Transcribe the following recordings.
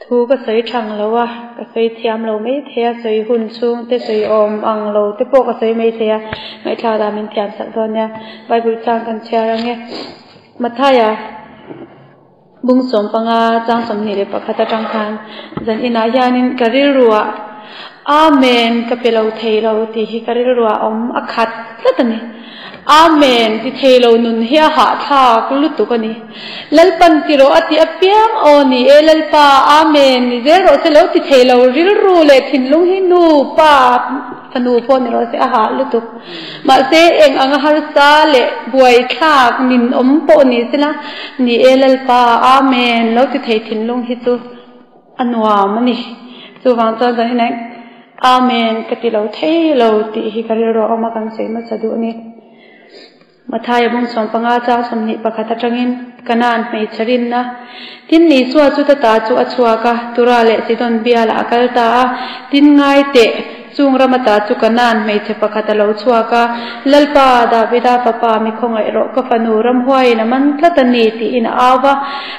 Thu ka sawi thang lo a, ka sawi thiam lo mai thei a, sawi hun chhung te sawi awm ang lo te pawh ka sawi mai thei a, ngaihthlak dan min thiam sak dawn nia. Bible chang kan chhiar ang e. Mathaia bung 15 chang 21 atang khan zan inah hianin ka rilruah Amen ka pe lo thei lo tih hi ka rilruah awm a khat tlat a ni. Amen ti thei lo nun hi a hahthlak lutuk a ni. Lalpan ti rawh a ti apiang aw ni e Lalpa Amen ni zel rawh se lo ti thei lo rilru leh thinlung hi nu pa fanu pawh ni rawh se a hah lutuk. Mahse eng anga harsa leh buaithlak nin awm pawh ni sela ni e Lalpa Amen lo ti thei thinlung hi chu a nuam a ni. Chuvang chuan kan inah Amen ka ti lo thei lo tih hi ka rilru a awm a, kan sawi hmasa duh a ni. Mathaia bung 15 chang 21 atangin Kanaan hmeichhe rinna Tin Isua chu ta ta chu a chhuak a, Tura leh Sidon bialah a kal ta a, tin ngai teh, Chung rama ta chu Kanaan hmeichhe pakhat a lo chhuak a, Lalpa, Davida fapa, mi khawngaih rawh, ka fanu ramhuaiin a man tlat a ni, tiin a au va.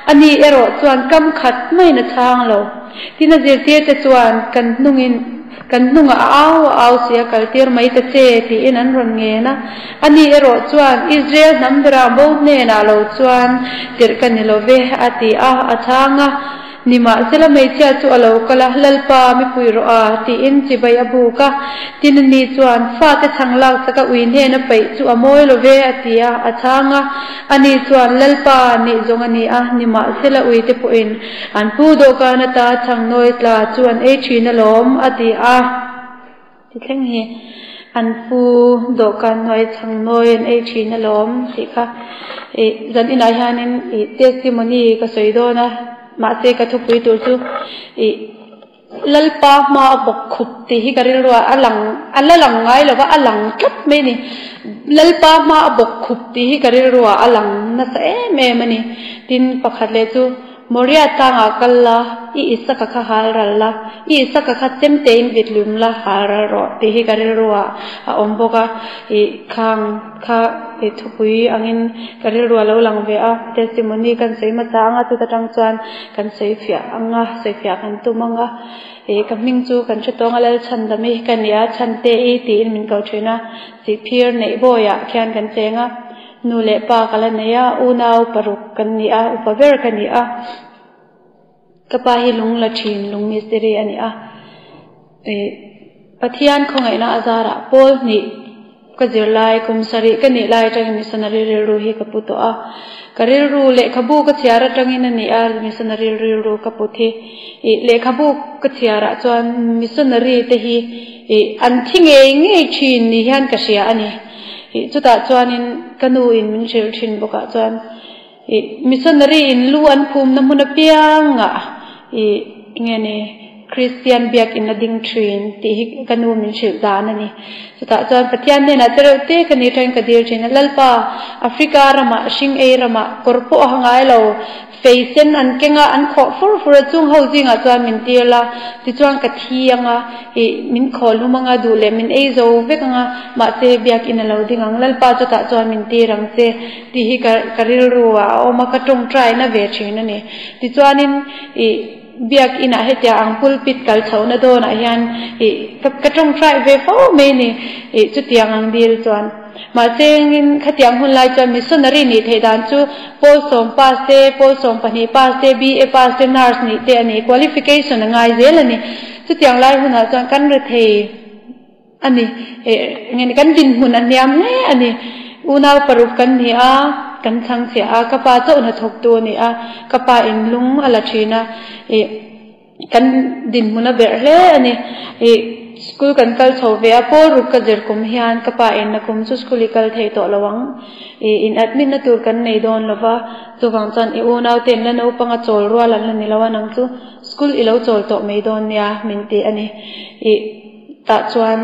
Ani erawh chuan kam khat maiin a chhang lo. Tin a zirtirte chuan, Kan hnungin, kan hnungah a au a au si a, kaltir mai ta che, tiin an rawn ngen a. Ani erawh chuan, Israel hnam bera bo hnenah lo chuan tirh ka ni lo ve, a ti a, a chhang a. Nimahsela hmeichhia chu a lo kal a, Lalpa, mi pui rawh a, tiin chibai a buk a. Tin ani chuan, Fate chhang lak chaka ui hnen a paih chu a mawi lo ve, a ti a, a chhang a. Ani chuan, Lalpa, nih zawng a ni a, nimahsela ui te pawhin an pu dawhkan ata chhang nawi tla chu an ei thin alawm, a ti a. Ti thleng hi an pu dawhkan hnuai chhang nawi an ei thin alawm tih kha ih zan inah hianin ih testimony ka sawi dawn a mahse ka thupui tur chu ih Lalpa hma a bawk khup tih hi ka rilru ah a lang a la lang ngai lo va a lang tlat mai a ni Lalpa hma a bawk khup tih hi ka rilru ah a lang nasa em em a ni tin pakhat leh chu Moria tlangah kal la, i Isaka kha hal ral la, i Isaka kha chemtein vit lum la, hal ral rawh tih hi ka rilruah a awm bawk a, i khang kha i thupui angin ka rilruah a lo lang ve a, testimony kan sawi hmasa ang a, chuta tang chuan kan sawi fiah ang a, sawi fiah kan tum ang a, i ka hming chu kan hre tawng a, Lalchhandami ka nia, Chhante-i tiin min ko thin a, Sihphir neih bawiah khian kan cheng a. Nu leh pa ka la nei a, unau paruk kan ni a, upa ber ka ni a. Ka pa hi lung la thin, lung mistiri a ni a. Ih Pathian khawngaihna a zarah pawl hnih ka zir lai, kum sarih ka nih lai atangin missionary rilru hi ka pu tawh a. Ka rilru lehkhabu ka chhiar atangin a ni a, missionary rilru ka put hi. Ih lehkhabu ka chhiarah chuan missionary te hi ih an thi ngei ngei thin ni hian ka hria a ni. Ih chutah chuanin ka nu in min hrilh thin bawkah chuan ih missionary in lu an phumna hmun apiangah ih nge ni Kristian biakin a ding thin tih hi ka nu min hrilh dan a ni. Chutah chuan Pathian hnenah che reuh te ka ni tangin ka dil thin a, Lalpa, Africa ramah, hring ei ramah kawr pawh a ha ngai lo, Fei sen an keng a, an khawh fur fur a, chung ho zingah chuan min tir la, tichuan ka thi ang a, ih, min khawl hlum ang a, duh leh min ei zo vek ang a, mahse biakin a lo ding ang, Lalpa chutah chuan min tir ang che, tih hi ka, ka rilru ah a awm a, ka tawngtaina ve thin a ni. Tichuanin, ih, biakinah hetiang ang pulpit kal chhohna dawnah hian, ih, ka, ka tawngtai ve fo mai a ni, ih, chutiang ang dil chuan. Mahse engin khatiang hun lai chuan missionary nih theih dan chu pawl 10 pass te, pawl 12 pass te, BA pass te, nurse nih te a ni. Qualification a ngai zel a ni. Chutiang lai hunah chuan kan rethei a ni. Engin kan dinhmun a hniam hle a ni. Unau paruk kan ni a, kan chhangchhiah a, ka pa chauh hnathawktu a ni a, ka pa in lung a la thin a. Ih. Kan dinhmun a berh hle a ni. Ih, school kan kal chho ve a, pawl ruk ka zir kum hian ka pa inna kum chu school i kal thei tawh lo ang. Ih, in admit na tur kan nei dawn lo va, chuvang chuan i unau te in la naupang a chawl rual an la ni lo a, nang chu school i lo chawl tawh mai dawn nia min ti a ni. Ih, tah chuan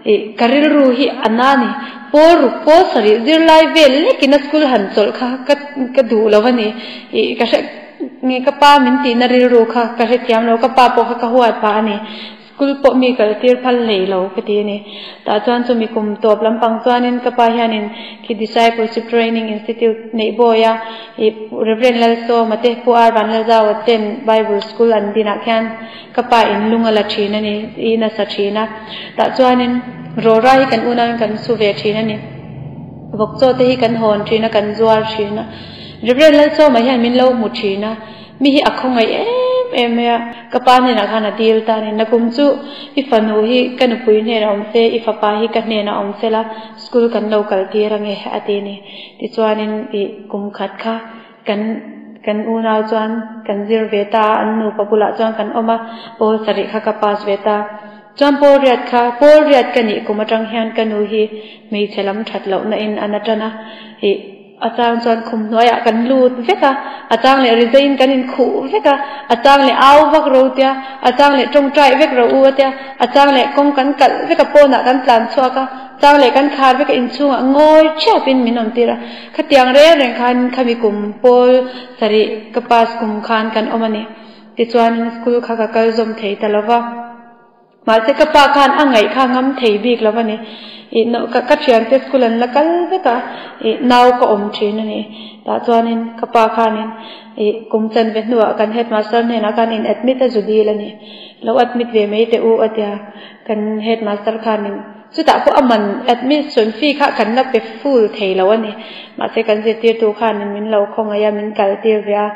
ih, ka rilru hi a na a ni. Pawl ruk pawl sarih zirlai vel lekin a school han chawlh kha ka ka duh lo a ni. Ih, ka hre. Nge ka pa min tihna rilru kha ka hrethiam lo, ka pa pawh kha ka huat phah a ni. School pawh mi kal tir phal hlei lo ka ti a ni. Tah chuan chumi kum tawp lampang chuanin ka pa hianin khi Discipleship Training Institute neih bawi a, ih Rev. Lalsawma te Pu R. Vanlalzaua ten Bible School an dinah khian ka pa in lung a la thin a ni, ih nasa thin a. Tah chuanin rawra hi kan unauin kan su ve thin a ni. Vawkchaw te hi kan hawn thin a, kan zuar thin a. Rev. Lalsawma hian min lo hmu thin a. Mi hi a khawngaih em em mai a, ka pa hnenah khan a dil ta a ni. Nakum chu i fanu hi ka nupui hnenah awm se, i fapa hi ka hnenah awm se la, school kan lo kal tir ange a ti a ni. Tichuanin i kum khat kha kan kan unau chuan kan zir ve ta a, an nupa bulah chuan kan awm a, pawl sarih kha ka pass ve ta. Chuan pawl riat kha, pawl riat ka nih kum atang hian ka nu hi hmeichhe lam that lohna in a na tan a, i. A chang chuan khum hnuaiah kan lut vek a, a chang leh rizaiin kan inkhuh vek a, a chang leh au vak ro tia, a chang leh tawngtai vek ro u a tia, a chang leh kawng kan kalh vek a pawnah kan tlan chhuak a, chang leh kan khar vek a inchhungah ngawi thiapin min awm tir a. Khatiang reng reng khan khami kum pawl sarih ka pass kum khan kan awm a ni. Tichuanin school kha ka kal zawm thei ta lo va. Mahse ka pa khan a ngaih kha ngam thei bik lo a ni. Ih no ka ka thiante school an la kal vek a, ih nau ka awm thin a ni. Tah chuanin ka pa khanin ih kum chanve hnuah kan headmaster hnenah khan in admit a zu dil a ni. Lo admit ve mai teh u a tia kan headmaster khanin chutah pawh a man admission fee kha kan la pe full thei lo a ni. Mahse kan zirtirtu khanin min lo khawngaih a min kal tir ve a.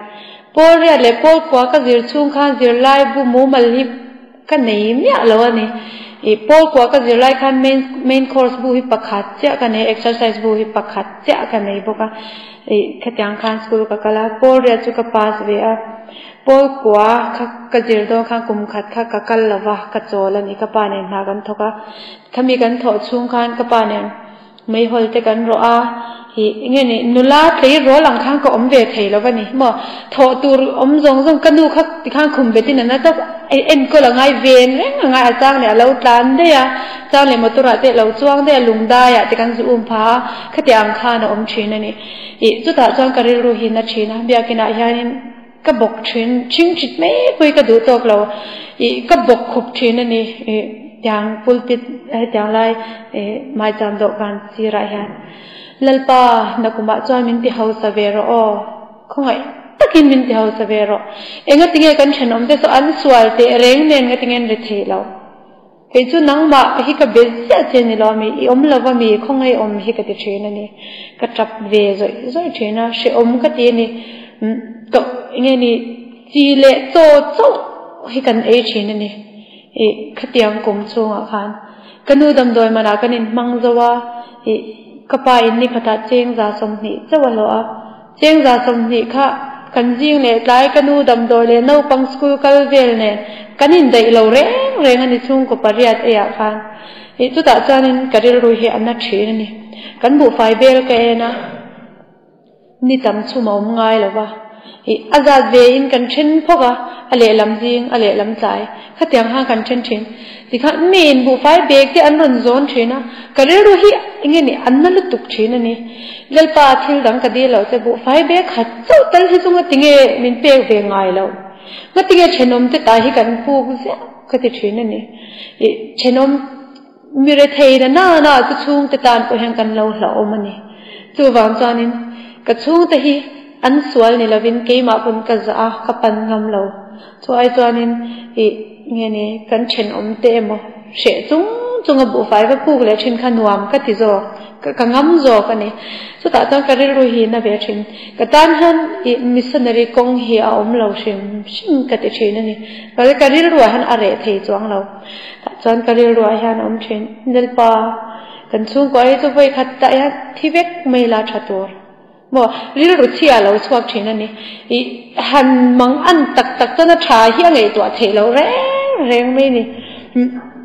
Pawl riat leh pawl kua ka zir chhung khan zirlai bu mumal hi Ka nei miah lo a ni. Ih pawl kua ka zir lai khan main main course bu hi pakhat chiah ka nei a, exercise bu hi pakhat chiah ka nei bawk a. Ih khatiang khan school ka kal a, pawl riat chu ka pass ve a. Pawl kua kha ka zir dawn khan kum khat kha ka kal lo va, ka chawl a ni. Ka pa nen hna kan thawk a, khami kan thawh chhung khan ka pa nen Meihawl te kan rawh a, ih enge ni nula tleirawl ang khan ka awm ve thei lo va ni maw, thawh tur awm zawng zawng ka nu kha tikhan khum betin a na tawp enkawl a ngai ven reng a ngai a chang leh a lo tlan daih a, chang leh motor ah te a lo chuang daih a lungdai ah te kan zu um pha a, khatiang ang khan a awm thin a ni. Ih chutah chuan ka rilru hi na thin a, biakin ah hianin ka bawk thin, chingchit mai pawh hi ka duh tawk lo, ih ka bawk khup thin a ni, ih tiang pulpit hetiang lai ih maicham dawhkan sirah hian Lalpa nakumah chuan min ti hausa ve rawh aw, khawngaih takin min ti hausa ve rawh, engatinge kan thenawm te saw an sual teh reng nen ngatinge an ri theih loh. Kei chu nangmah hi ka be ziah che ni lo ami, i awm lova mi khawngaih awm hi ka ti thin a ni. Ka tap ve zawih zawih thin a, hrehawm ka ti a ni. Ka enge ni chi leh chaw chauh hi kan ei thin a ni. Ih khatiang kum chhungah khan ka nu damdawi manah kan inhmang zo a, ih ka pa in ni khatah chengza 20 chauh a hlawh a. Chengza 20 kha kan zing leh tlai ka nu damdawi leh naupang school kal vel nen kan indaih lo reng reng a ni chhungkaw pariat eiah khan. Ih chutah chuanin ka rilru hi a na thin a ni. Kan buhfai bel ka en a, ni tam chhum a awm ngai lo va. Ih a zat ve in kan then phawk a, a lehlam zing a lehlam tlai. Khatiang khan kan then thin. Tikhan mi in buhfai bag te an rawn zawn thin a, ka rilru hi enge ni an na lutuk thin a ni. Lalpa thil dang ka dil loh che buhfai bag khat chauh tal hi chu ngatinge min pek ve ngai loh. Ngatinge thenawm te ta hi kan puk ziah ka ti thin a ni. Ih thenawm mi rethei na na na chu chhungte tan pawh hian kan lo hlauhawm a ni. Chuvang chuanin ka chhungte hi an sual ni lovin keimah pawn ka zah a, ka pan ngam lo. Chu ai chuanin ih nge ni kan thenawm te emaw hreh chung chung a buhfai va puk leh thin kha nuam ka ti zawk, ka ngam zawk a ni. Chutah chuan ka rilru hi na ve thin. Ka tan hian ih missionary kawng hi a awm lo hrim hrim ka ti thin a ni. Ka rilruah hian a reh thei chuang lo. Tah chuan ka rilruah hian a awm thin. Lalpa, kan chhungkua hi chu vawi khat tah hian thi vek mai la tha tur. Maw, rilru chhia a lo chhuak thin a ni. I han mang an tak tak chuan a tha hi a ngaihtuah theih loh reng reng mai ni.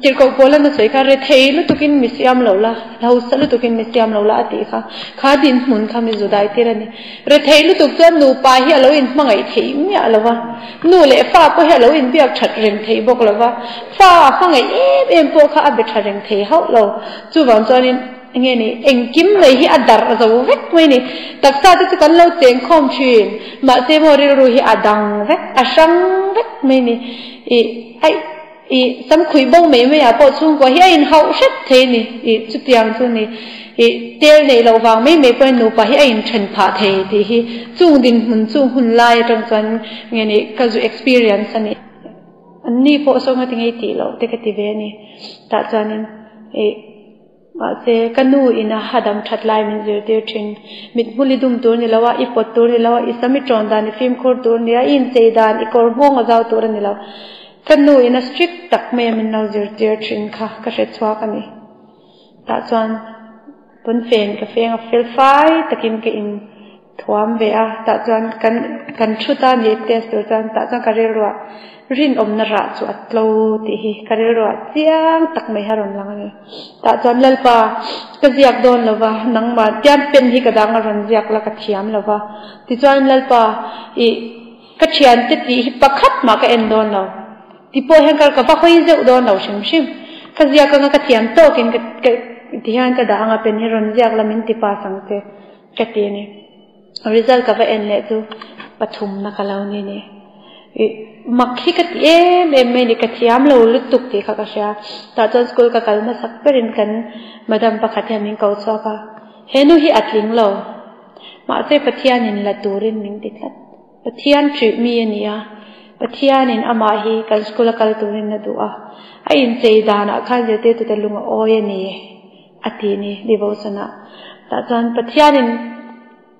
Tirhkoh pawl a sawi kha, Rethei lutukin mi siam lo la, hausa lutukin mi siam lo la a tih kha. Kha dinhmun kha mi zu dai tir a ni. Rethei lutuk chuan nupa hi a lo inhmangaih theih miah lo va, nu leh fa pawh hi a lo inbiak that reng thei bawk lo va, fa a hmangaih em em pawh kha a be tha reng thei hauh lo. Chuvang chuanin. Enge ni, engkim mai hi a darh zo vek mai ni. Taksa te chu kan lo cheng khawm thin, mahse maw rilru hi a dang vek, a hrang vek mai ni. Ih, aih, I samkhuih bo mai mai ah pawh chhungkua hi a inhauh hrep thei a ni. I chutiang chu ni. I tel neih loh vang mai mai pawhin nupa hi a inthen phah thei tih hi chung dinhmun chung hun lai atang chuan nge ni ka zu experience a ni. Anni pawh saw nga ti ngei tih loh te ka ti ve a ni. Tah chuanin i mahse ka nu in a hadam that lai min zirtir thin. Mit hmul i dum tur ni lo a, i pawt tur ni lo a, i sam i tawn dan i fimkhur tur ni a, i inchei dan i kawr nghawng a zau tur a ni lo. Ka nu in a strict tak mai a min lo zirtir thin kha ka hre chhuak a ni. Tah chuan pawnfen ka feng a fel fai takin ka in thuam ve a, tah chuan kan kan thu ta ni test tur chuan tah chuan ka rilruah rinawmna rah chu a tlo tih hi ka rilruah chiang tak mai hi a rawn lang a ni. Tah chuan Lalpa ka ziak dawn lo va, nangmah tian pen hi ka dang a rawn ziak la ka thiam lo va, tichuan Lalpa ih ka thiante tih hi pakhat mah ka en dawn lo. Ti pawh hian ka va hawi zeuh dawn lo hrim hrim. Ka ziak anga ka thiam tawkin ka ti hian ka dah anga pen hi rawn ziak la min ti pass ang che ka ti a ni. Result ka va en leh chu pathumna ka lo ni ni. I mak hi ka ti em em mai ni ka thiam lo lutuk tih kha ka hria. Tah chuan school ka kal hmasak berin kan madam pakhat hian min ko chhuak a, he nu hi a tling lo. Mahse Pathianin la turin min ti tlat. Pathian ṭih mi a ni a, Pathianin amah hi kan school a kal turin a duh a, a inchei danah khan zirtirtute lung a awi a ni, a ti ni devotion-ah. Tah chuan Pathianin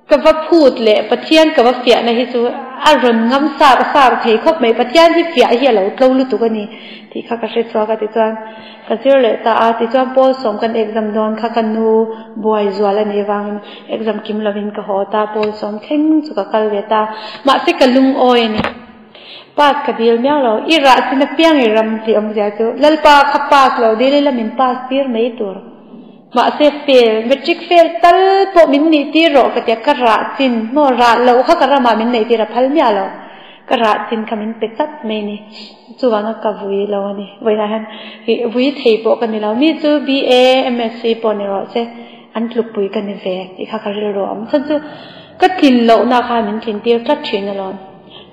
ka va phut leh Pathian ka va fiahna hi chu a rawn ngam sar sar thei khawp mai, Pathian hi fiah hi a lo tlo lutuk a ni tih kha ka hre chhuak a tichuan ka zir leh ta a, tichuan Paul sawm kan exam dawn kha ka nu buai zual a nih avangin Exam kim lovin ka haw ta, pawl sawm thleng chu ka kal ve ta. Mahse ka lungawi a ni. Pass ka dil miau lo. I rah chin apiang i ram tih awmzia chu Lalpa kha pass lo dil ila min pass tir mai tur. Mahse fail, matric fail tal pawh min nih tir rawh ka tia ka rah chin maw rah loh kha ka ramah min neih tir a phal miah lo. Ka rah chin kha min pe chat mai ni. Chuvanga ka vui lo a ni. Vawiinah hian vui thei pawh ka ni lo. Mi chu BA, MSc pawh ni rawh se. An tlukpui ka ni ve tih kha ka rilru a awm. Chhan chu ka tlin lohna kha min tlin tir tlat thin alawm.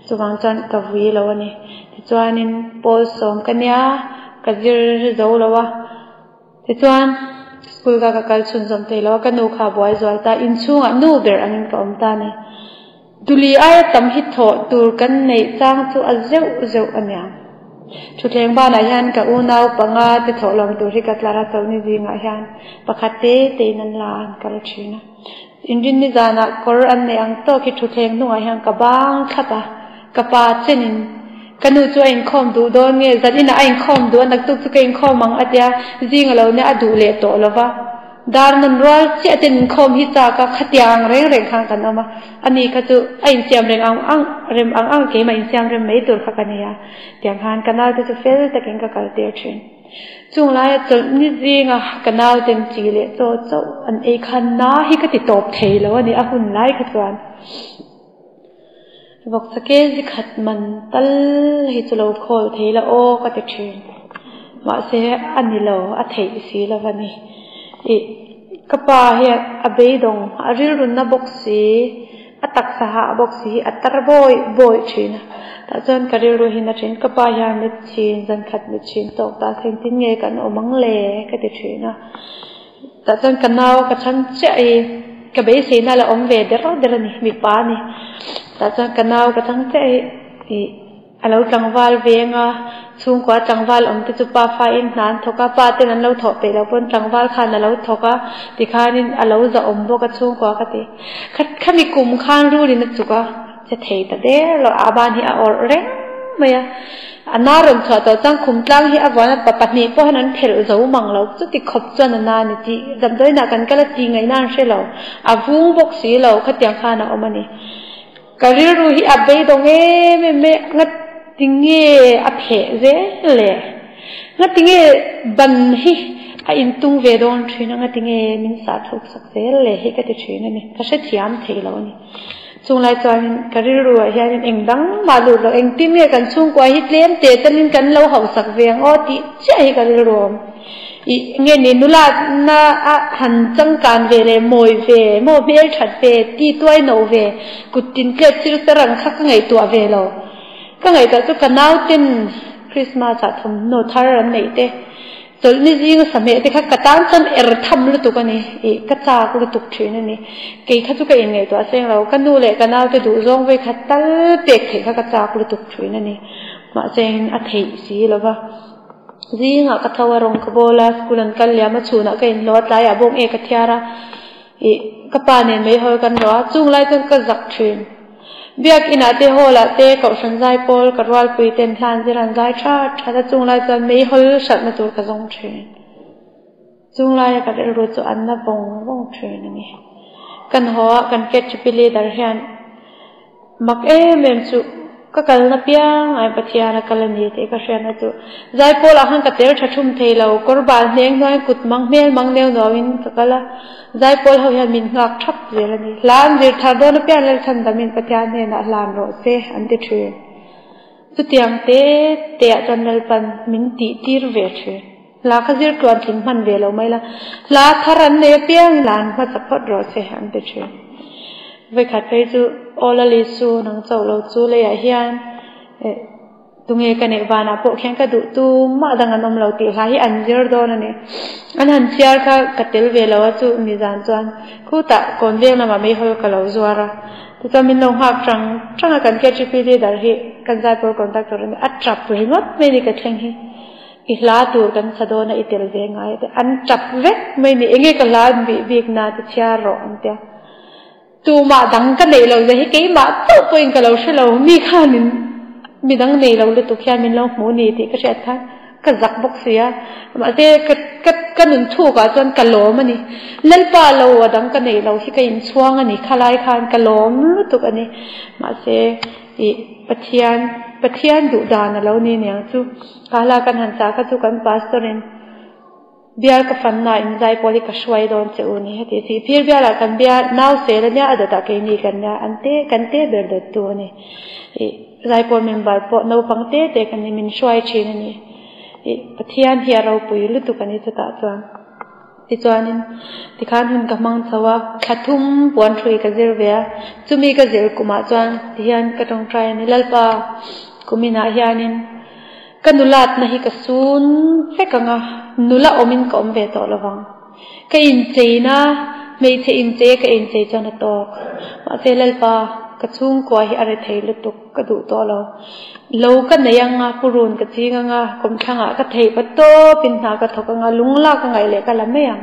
Chuvang chuan ka vui lo a ni. Tichuanin pawl sawm ka nia, ka zir zo lo a. Tichuan school kha ka kal chhunzawm thei lo a, ka nu kha a buai zual ta. Inchhungah nu ber angin ka awm ta a ni. Tuli aia tam hi thawh tur kan neih chang chu a zeuh zeuh a niang. Thutthleng banah hian ka unau panga te thawh lawm tur hi ka tlar a, chawlhni zingah hian pakhat te tein an la a, an kal thin a. Inrinni zanah kawr an neih ang tawk hi thutthleng hnungah hian ka bang thlap a, ka pa chenin ka nu chu a inkhawm duh dawn nge, zan inah a inkhawm duh a, naktuk chu ka inkhawm ang a tia, zing a lo nia a duh leh tawh lo va. Dar nun rual chiah ten inkhawm hi chak a, khatiang reng reng khan kan awm a, ani kha chu a insiam reng ang ang rem ang ang keimah insiam rem mai tur kha ka nei a, tiang khan ka naute chu fel takin ka kal tir thin. Chung laia chawlh ni zinga ka nauten chi leh chaw chauh an ei khan na hi ka ti tawp thei lo a ni, a hun lai kha chuan vawksa kg khat man tal hi chu lo khawl thei la aw ka ti thin. Mahse a ni lo, a theih si lo a ni. Ih, ka pa hi a beidawng, a rilrunna bawk si, a taksa hah bawk si hi a tar bawi bawi thin a. Tah chuan ka rilru hi na thin, ka pa hian mit chhin, zan khat mit chhin tawk ta se engtin nge kan awm ang le ka ti thin a. Tah chuan ka nau ka chhan chiah i ka beiseina la awm ve der der a ni, mipa a ni. Tah chuan ka nau ka chhang chiah i ih a lo tlangval veng a, chhungkua tlangval awm te chu pa fain hna an thawk a, pa ten an lo thawh peih loh pawn tlangval khan a lo thawk a, tikhanin a lo zahawm bawk a chhungkua ka ti. Khami kum khan rulin a chuk a. Che thei ta der lo, a ban hi a awrh reng mai a. A na rawn chhuah tawh chuan khum tlang hi a vuan a, pa pahnih pawh hian an phelh zo mang lo, chuti khawp chuan a na a ni tih damdawiinah kan kal a tih ngaihna an hre lo, a vung bawk si lo, khatiang khan a awm a ni. Ka rilru hi a beidawng em em mai, ngati nge a pheh zel le? Ngati nge ban hi a intung ve dawn thin a, ngati nge min sah thluk sak zel le hi ka ti thin a ni, ka hrethiam thei lo a ni. Chunglai chuanin ka rilruah hianin eng dang mah lut lo, engtin nge kan chhungkua hi tlem teh talin kan lo hausak ve ang aw tih chiah hi ka rilru a awm. Ih, nge ni nula na a han changkan ve leh mawi ve maw hmel that ve, ti tuai no ve, kut tin tlet sir ser ang kha ka ngaihtuah ve lo. Ka ngaihtuah chu ka nauten. Christmas ah thawmhnaw thar an neih te chawlhni zinga sahmeh te kha ka tan chuan er tham lutuk a ni ih ka chak lutuk thin a ni. Kei kha chu ka inngaihtuah seng lo, ka nu leh ka naute duhzawng vei khat tal pek theih kha ka chak lutuk thin a ni. Mahse in a theih si lo va. Zingah ka tho a rawng ka bawl a, school an kal liam a, chhunah ka inhlawh a, tlaiah bawng ek a thiar a, ih ka pa nen meihawl kan rawh a, chung lai chuan ka zak thin. Biakinah te hall ah te kohhran zai pawl ka rualpui ten hlan zir an zai that that a, chung lai chuan meihawl hralhna tur ka zawng thin. Chung laia ka rilru chu an na vawng vawng thin a ni. Kan haw a, kan KHP leader hian mak em em chu ka kalna piang ai Pathian a kal a ni tih ka hriatna chu Zaipawl ah khan ka tel tha thum thei lo, kawr bal hneng hnuaiin kut mang hmel mang neu nuauin ka kal a, Zaipawl ho hian min nghak thap zel a ni. Hla an zir thar dawn apiang Lalchhandamin Pathian hnenah hlan rawh se an ti thin. Chutiang te te ah chuan Lalpan min tih tir ve thin. Hla kha zir tluan tling hman ve lo mai la, hla thar an nei apiang hla an hmasa phawt rawh se an ti thin. Vawikhat phei chu Aw Lali Su nang chauh lo chu leiah hian eh tunge ka neih vanah pawh khian ka duh tumah dang an awm lo tih hla hi an zir dawn a ni. An han chhiar kha ka tel ve lo a chu nizan chuan khutah kawn veng lamah meihawl ka lo zuar a, tichuan min lo nghak tang tang a kan KGP leader hi kan zaipawl conductor a ni a tap ringawt mai a ni ka thleng hi. I hla tur kan sa dawn a i tel ve ngai a ti. An tap vek mai ni. Enge ka hla an bih bik na ti chhiar rawh an tia. Tumah dang ka neih loh zia hi keimah chauh pawhin ka lo hre lo. Mi khanin midang nei lo lutuk hian min lo hmu ni tih ka hriat khan ka zak bawk si a. Mahse ka ka ka nun thukah chuan ka lawm a ni. Lalpa lo a dang ka neih loh hi ka inchhuang a ni. Khalai khan ka lawm lutuk a ni. Mahse ih Pathian Pathian duh dan a lo ni niang chu. Ka hla kan han chah kha chu kan pastor in bial ka fanna in zai pawl hi ka hruai dawn che u ni heti si phir bial ah kan bia nau sel ania a dawt ah keini kan nia an te kan te ber dawt tu ani ih zai pawl member pawh naupang te te kan ni min hruai thin ani ih Pathian hi a ropui lutuk ani chutah chuan tichuanin tikhan hun ka hmang chho a thla thum puan thui ka zir ve a chumi ka zir kumah chuan tihian ka tawngtai ani Lalpa kuminah hianin. Ka nulatna hi ka sun vek ang a, nula awmin ka awm ve tawh lo vang. Ka incheina, hmeichhe inchei a ka inchei chuan a tawk. Mahse Lalpa, ka chhungkua hi a re thei lutuk, ka duh tawh lo. Lo ka nei ang a, purun ka ching ang a, kawmthlangah ka theih pa tawpin hna ka thawk ang a, lunglak ka ngaih leh ka la mai ang.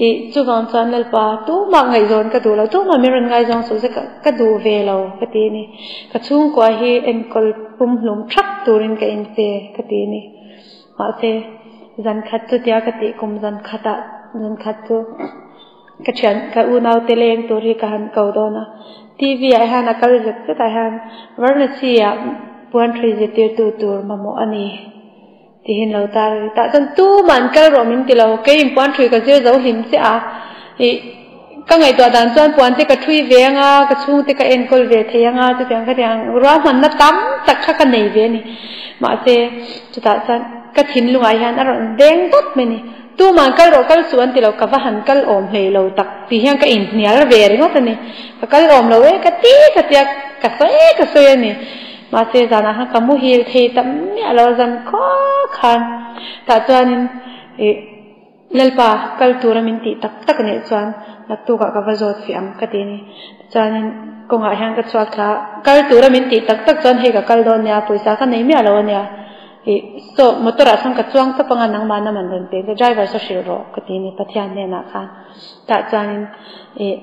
Ih, chuvang chuan Lalpa, tumah ngaihzawn ka duh lo, tumah min rawn ngaizawng suh se ka duh ve lo, ka ti a ni. Ka chhungkua hi enkawl pumhlum thak turin ka inpe, ka ti a ni. Mahse, zan khat chu tia ka tih kum zan khatah zan khat chu ka thian ka unaute leng tur hi ka han ko dawn a. TV ah hian a kal zet zet ah hian Varanasi ah puan thui zirtirtu tur mamawh a ni. Tihin lo tar a ni. Tah chuan tumah an kal rawh min ti lo. Kei in puan thui ka zir zo hlim che a. Ih, ka ngaihtuah dan chuan puan te ka thui ve anga, ka chhungte ka enkawl ve thei anga, chutiang khatiang ruahmanna tam tak kha ka nei ve a ni. Mahse, chutah chuan ka thinlungah hian a rawn deng dawt mai a ni. Tumah an kal rawh kal suh an ti lo, ka va han kal awm hlei lo tak tih hian ka inhnial ve ringawt a ni. Ka kal awm lo e ka ti ka tia ka sawi ka sawi a ni. Mahse zanah khan ka muhil thei ta miah lo zan khaw khan tah chuanin ih Lalpa kal tura min tih tak tak nih chuan naktukah ka va zawt fih ang ka ti a ni. Tichuanin kawngah hian ka chhuak thla a, kal tura min tih tak tak chuan hei ka kal dawn nia, pawisa ka nei miah lo a nia. Ih saw motor ah sawn ka chuang tawp anga nangmah nam an rawn pek a, driver saw hrilh rawh ka ti a ni Pathian hnenah khan. Tah chuanin ih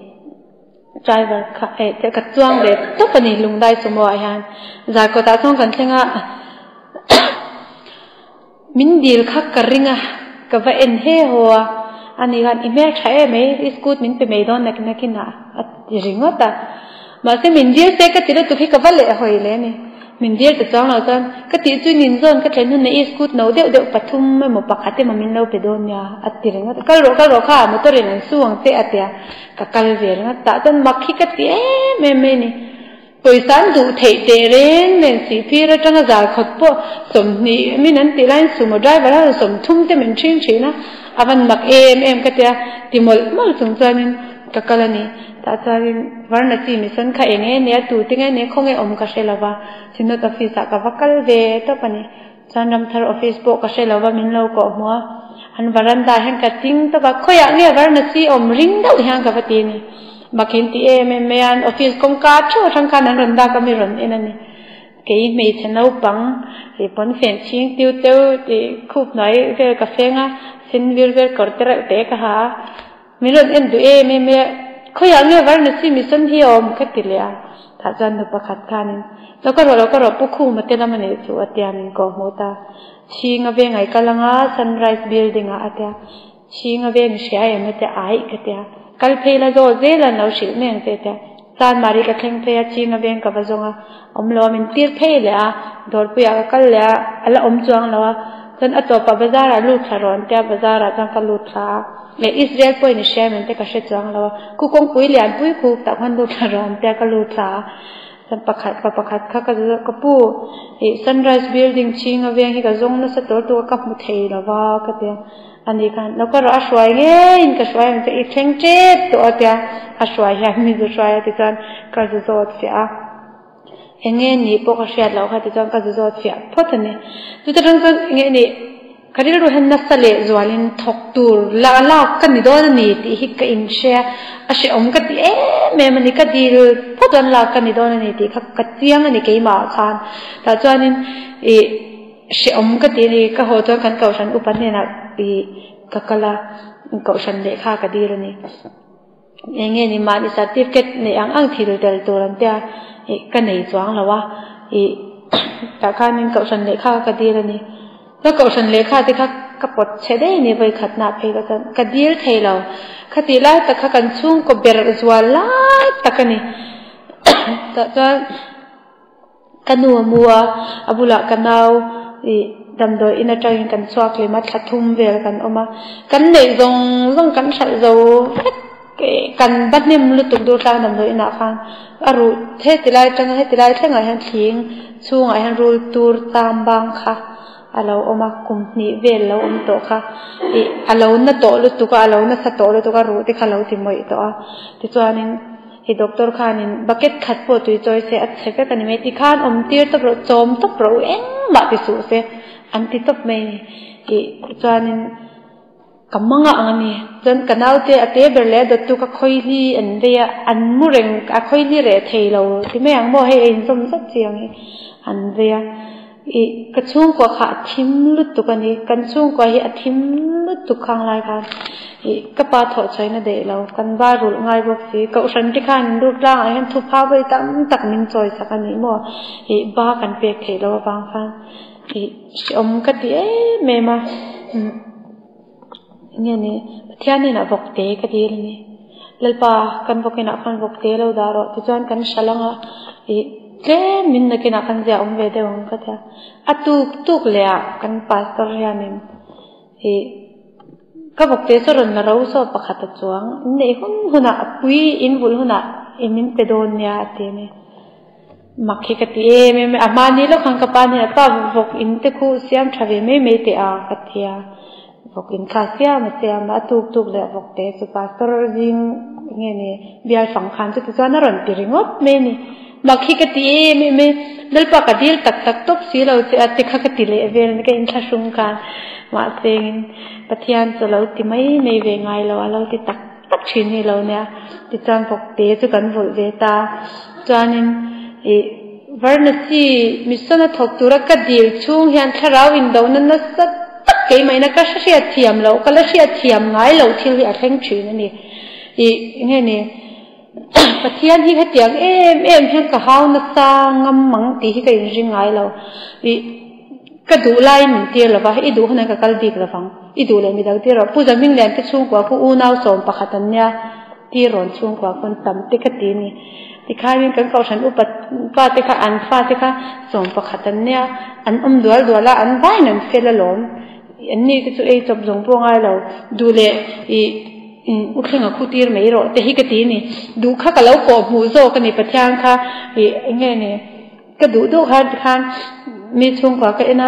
Driver kha eh te ka chuang ve tawp a ni Lungdai sumo ah hian Zarkawt ah chuan kan thleng a min dil kha ka ring a ka va en he haw a ani khan i hmel tha em mai i scoot min pe mai dawn nakin nakin ah a ti ringawt a mahse min dil se ka ti lutuk hi ka va leh hawi leh a ni. Min dil ta chuang lo chuan ka tih chu nin zawn ka thlen hun a i scoot no deuh deuh pathum emaw pakhat emaw min lo pe dawn nia a ti ringawt a, kal rawh kal rawh kha motor in an su ang che a ti a, ka kal ve ringawt tah chuan mak hi ka ti em em mai a ni. Pawisa an duh theih teh reng nen sihphir atanga zal khawt pawh 20 min an tih laiin sumo driver a 30 te min ṭhin ṭhin a, a van mak em em ka ti a, ti mawlh mawlh chung chuanin ka kal a ni. Tah chuanin Varanasi mission kha eng nge nia, tute nge nia, khawnge awm ka hre lo va, Synod office ah ka va kal ve tawp a ni. Chuan Ramthar office pawh ka hre lo va, min lo kawh hmu a. An varanda ah hian ka ting tawp a, khawiah nge Varanasi awm ring deuh hian ka va ti a ni. Makhin ti em em mai a, an office kawngka theuh atang khan an rawn dak a mi rawn en a ni. Kei hmeichhe naupang ih pawn fen chhing tiu teu tih khup hnuai vel ka feng a, sen vir vel kawr te reuh te ka ha a. Min rawn en duh em em e, khawiah nge Varanasi mission hi a awm ka ti leh a, tah chuan nu pakhat khanin Lo ka rawh lo ka rawh Pu Khuma te lam a nih chu a tia min kawh hmuh ta. Chhinga veng ai kal anga Sunrise building ah a tia, Chhinga veng i hria em a tia, aih ka tia, kal phei la zaw zel an lo hrilh mai ang che a tia, Chanmari ka thleng phei a, Chhinga veng ka va zawng a, awm lo a min tir phei leh a, Dawrpuiah ka kal leh a, a la awm chuang lo a, chuan a tawpah bazar ah lut thla rawn tia, bazar ah chuan ka lut thla a, leh Israel pawhin i hria em ang te ka hre chuang lo a, khu kawngpui lian pui khu tah khuan lut thla rawn tia ka lut thla a, chuan pakhat pa pakhat kha ka ka pu ih sunrise building chhinga veng hi ka zawng nasa tur tur a ka hmu thei lo va ka ti a. Ani khan lo ka rawh a hruai ngeiin ka hruai ang che i thleng tep tawh a tia a hruai hian mi zu hruai a tichuan ka zu zawt fiah a eng nge nih pawh ka hriat loh kha tichuan ka zu zawt fiah phawt a ni chuta tang chuan eng nge nih ka rilru hian nasa leh zualin thawk tur la lak ka ni dawn a ni tih hi ka inhria a hrehawm ka ti em em a ni ka dil phawt chuan lak ka ni dawn a ni tih kha ka chiang a ni keimah ah khan tah chuanin ih. Hrehawm ka ti a ni, ka haw chuan kan kohhran upa hnenah ih ka kal a, kohhran lehkha ka dil a ni. Eng nge ni mahni certificate neih ang ang thil tel tur an tia ih ka nei chuang lo a, ih tah khanin kohhran lehkha ka dil a ni. Ka kohhran lehkha te kha ka pawt chhe daih a ni vawikhatnaah phei ka chuan ka dil thei lo. Khatih lai tak kha kan chhungkaw ber zual lai tak a ni. Tah chuan. Ka nu a mu a, a bulah ka nau ih damdawi in atangin kan chhuak lem a, thla thum vel kan awm a, kan neih zawng zawng kan hralh zo vek kan va hnem lutuk dur tlang damdawi inah khan a ruh heti lai atanga heti lai thlengah hian thling chhungah hian rul tur cham bang kha a lo awm a, kum hnih vel lo awm tawh kha ih a lo na tawh lutuk a, a lo nasa tawh lutuk a, ruh te kha a lo ti mawih tawh a, tichuanin. Hi doctor khanin bucket khat pawh tui chawi se a chhe vek a ni mai tikhan awm tir tawp rawh chawm tawp rawh u engmah ti suh se an ti tawp mai a ni tih chuanin ka mang a ang a ni chuan ka naute a te ber leh a dawttu kha khawihli an vei a an mu reng a khawihli reh thei lo ti mai ang maw hei a inzawm zat chi ang hi an vei a. Ih, ka chhungkua kha a thim lutuk a ni. Kan chhungkua hi a thim lutuk khang lai khan ih ka pa thawh chhuain a daih lo. Kan ba rulh ngai bawk si. Kohhran te khan in lut tlangah hian thupha vawi tam tak min chawi sak a nih maw? Ih, ba kan pek theih loh avang khan ih hrehawm ka ti em em a. Umm, enge ni, Pathian hnenah vawk te ka dil a ni. Lalpa, kan vawk inah khan vawk te lo dah rawh tichuan kan hral ang a, ih tlem min nakinah kan ziah awm ve deuh ang ka tia. A tuk tuk leh ah kan pastor hianin ih ka vawk te saw rawn la ro saw pakhat a chuang, in neih hun hunah a pui in vulh hunah i min pe dawn nia a ti a ni. Mak hi ka ti em em a, a hmani lawk khan ka pa hnenah pa vawk in te khu siam tha ve mai mai teh a ka ti a. Vawk in kha siam a siam a, a tuk tuk leh vawk te chu pastor zing nge ni bial fang khan chuti chuan a rawn ti ringawt mai a ni. Mak hi ka ti em em e, Lalpa ka dil tak tak tawp si lo che a ti kha ka ti leh vel a ni ka inthlahrung khan mahse in Pathian chu lo ti mai mai ve ngai lo a lo ti tak tak thin hi lo nia tichuan vawk te chu kan vulh ve ta chuanin ih Varanasi mission a thawk tura ka dil chhung hian thlarau indohna nasa tak keimahina ka hriat thiam loh ka la hriat thiam ngai loh thil hi a thleng thin a ni ih enge ni Pathian hi hetiang em em hian ka hau nasa ngam ang tih hi ka inring ngai lo ih Ka duh laiin min tir lo va, i duh hunah ka kal bik lo vang. I duh leh midang tir rawh. Pu Zaming Lian te chhungkua khu unau 11 an nia, tir rawn chhungkua khawn tam te ka ti ni. Tikhain kan kohhran upa pa te kha an fa te kha 11 an nia, an awm dual dual a, an vaiin an fel alawm. An ni te chu ei chawp zawng pawh ngai lo. Duh leh i u thlenga khu tir mai rawh te hi ka ti ni. Duh kha ka lo kawh hmuh zawk a ni Pathian kha i eng nge ni. Ka duh duh khan tikhan mi chhungkua ka en a,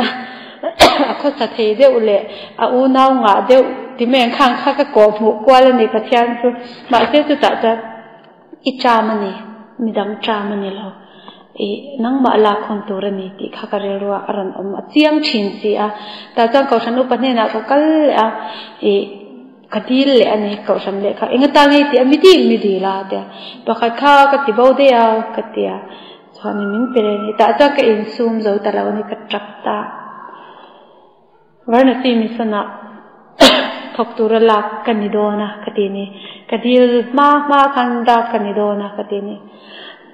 a khawsa thei deuh leh a unau ngah deuh ti mai ang khang kha ka kawh hmuh kual a ni Pathian chu. Mahse chutah chuan i ṭam a ni, midang ṭam a ni lo. I nangmah lak hun tur a ni tih kha ka rilruah a rawn awm a chiang thin si a. Tah chuan Kohhran upa hnenah ka kal leh a, i ka dil leh a ni Kohhran lehkha eng atan nge i tih a mi dil mi dil a tia pakhat kha ka ti bo daih a ka ti a chuanin min pe leh a ni. Tah chuan ka insum zo ta lo a ni ka tap ta. Varanasi mission ah thawk tura lak ka ni dawn a ka ti ni. Ka dil hma hma khan dak ka ni dawn a ka ti ni.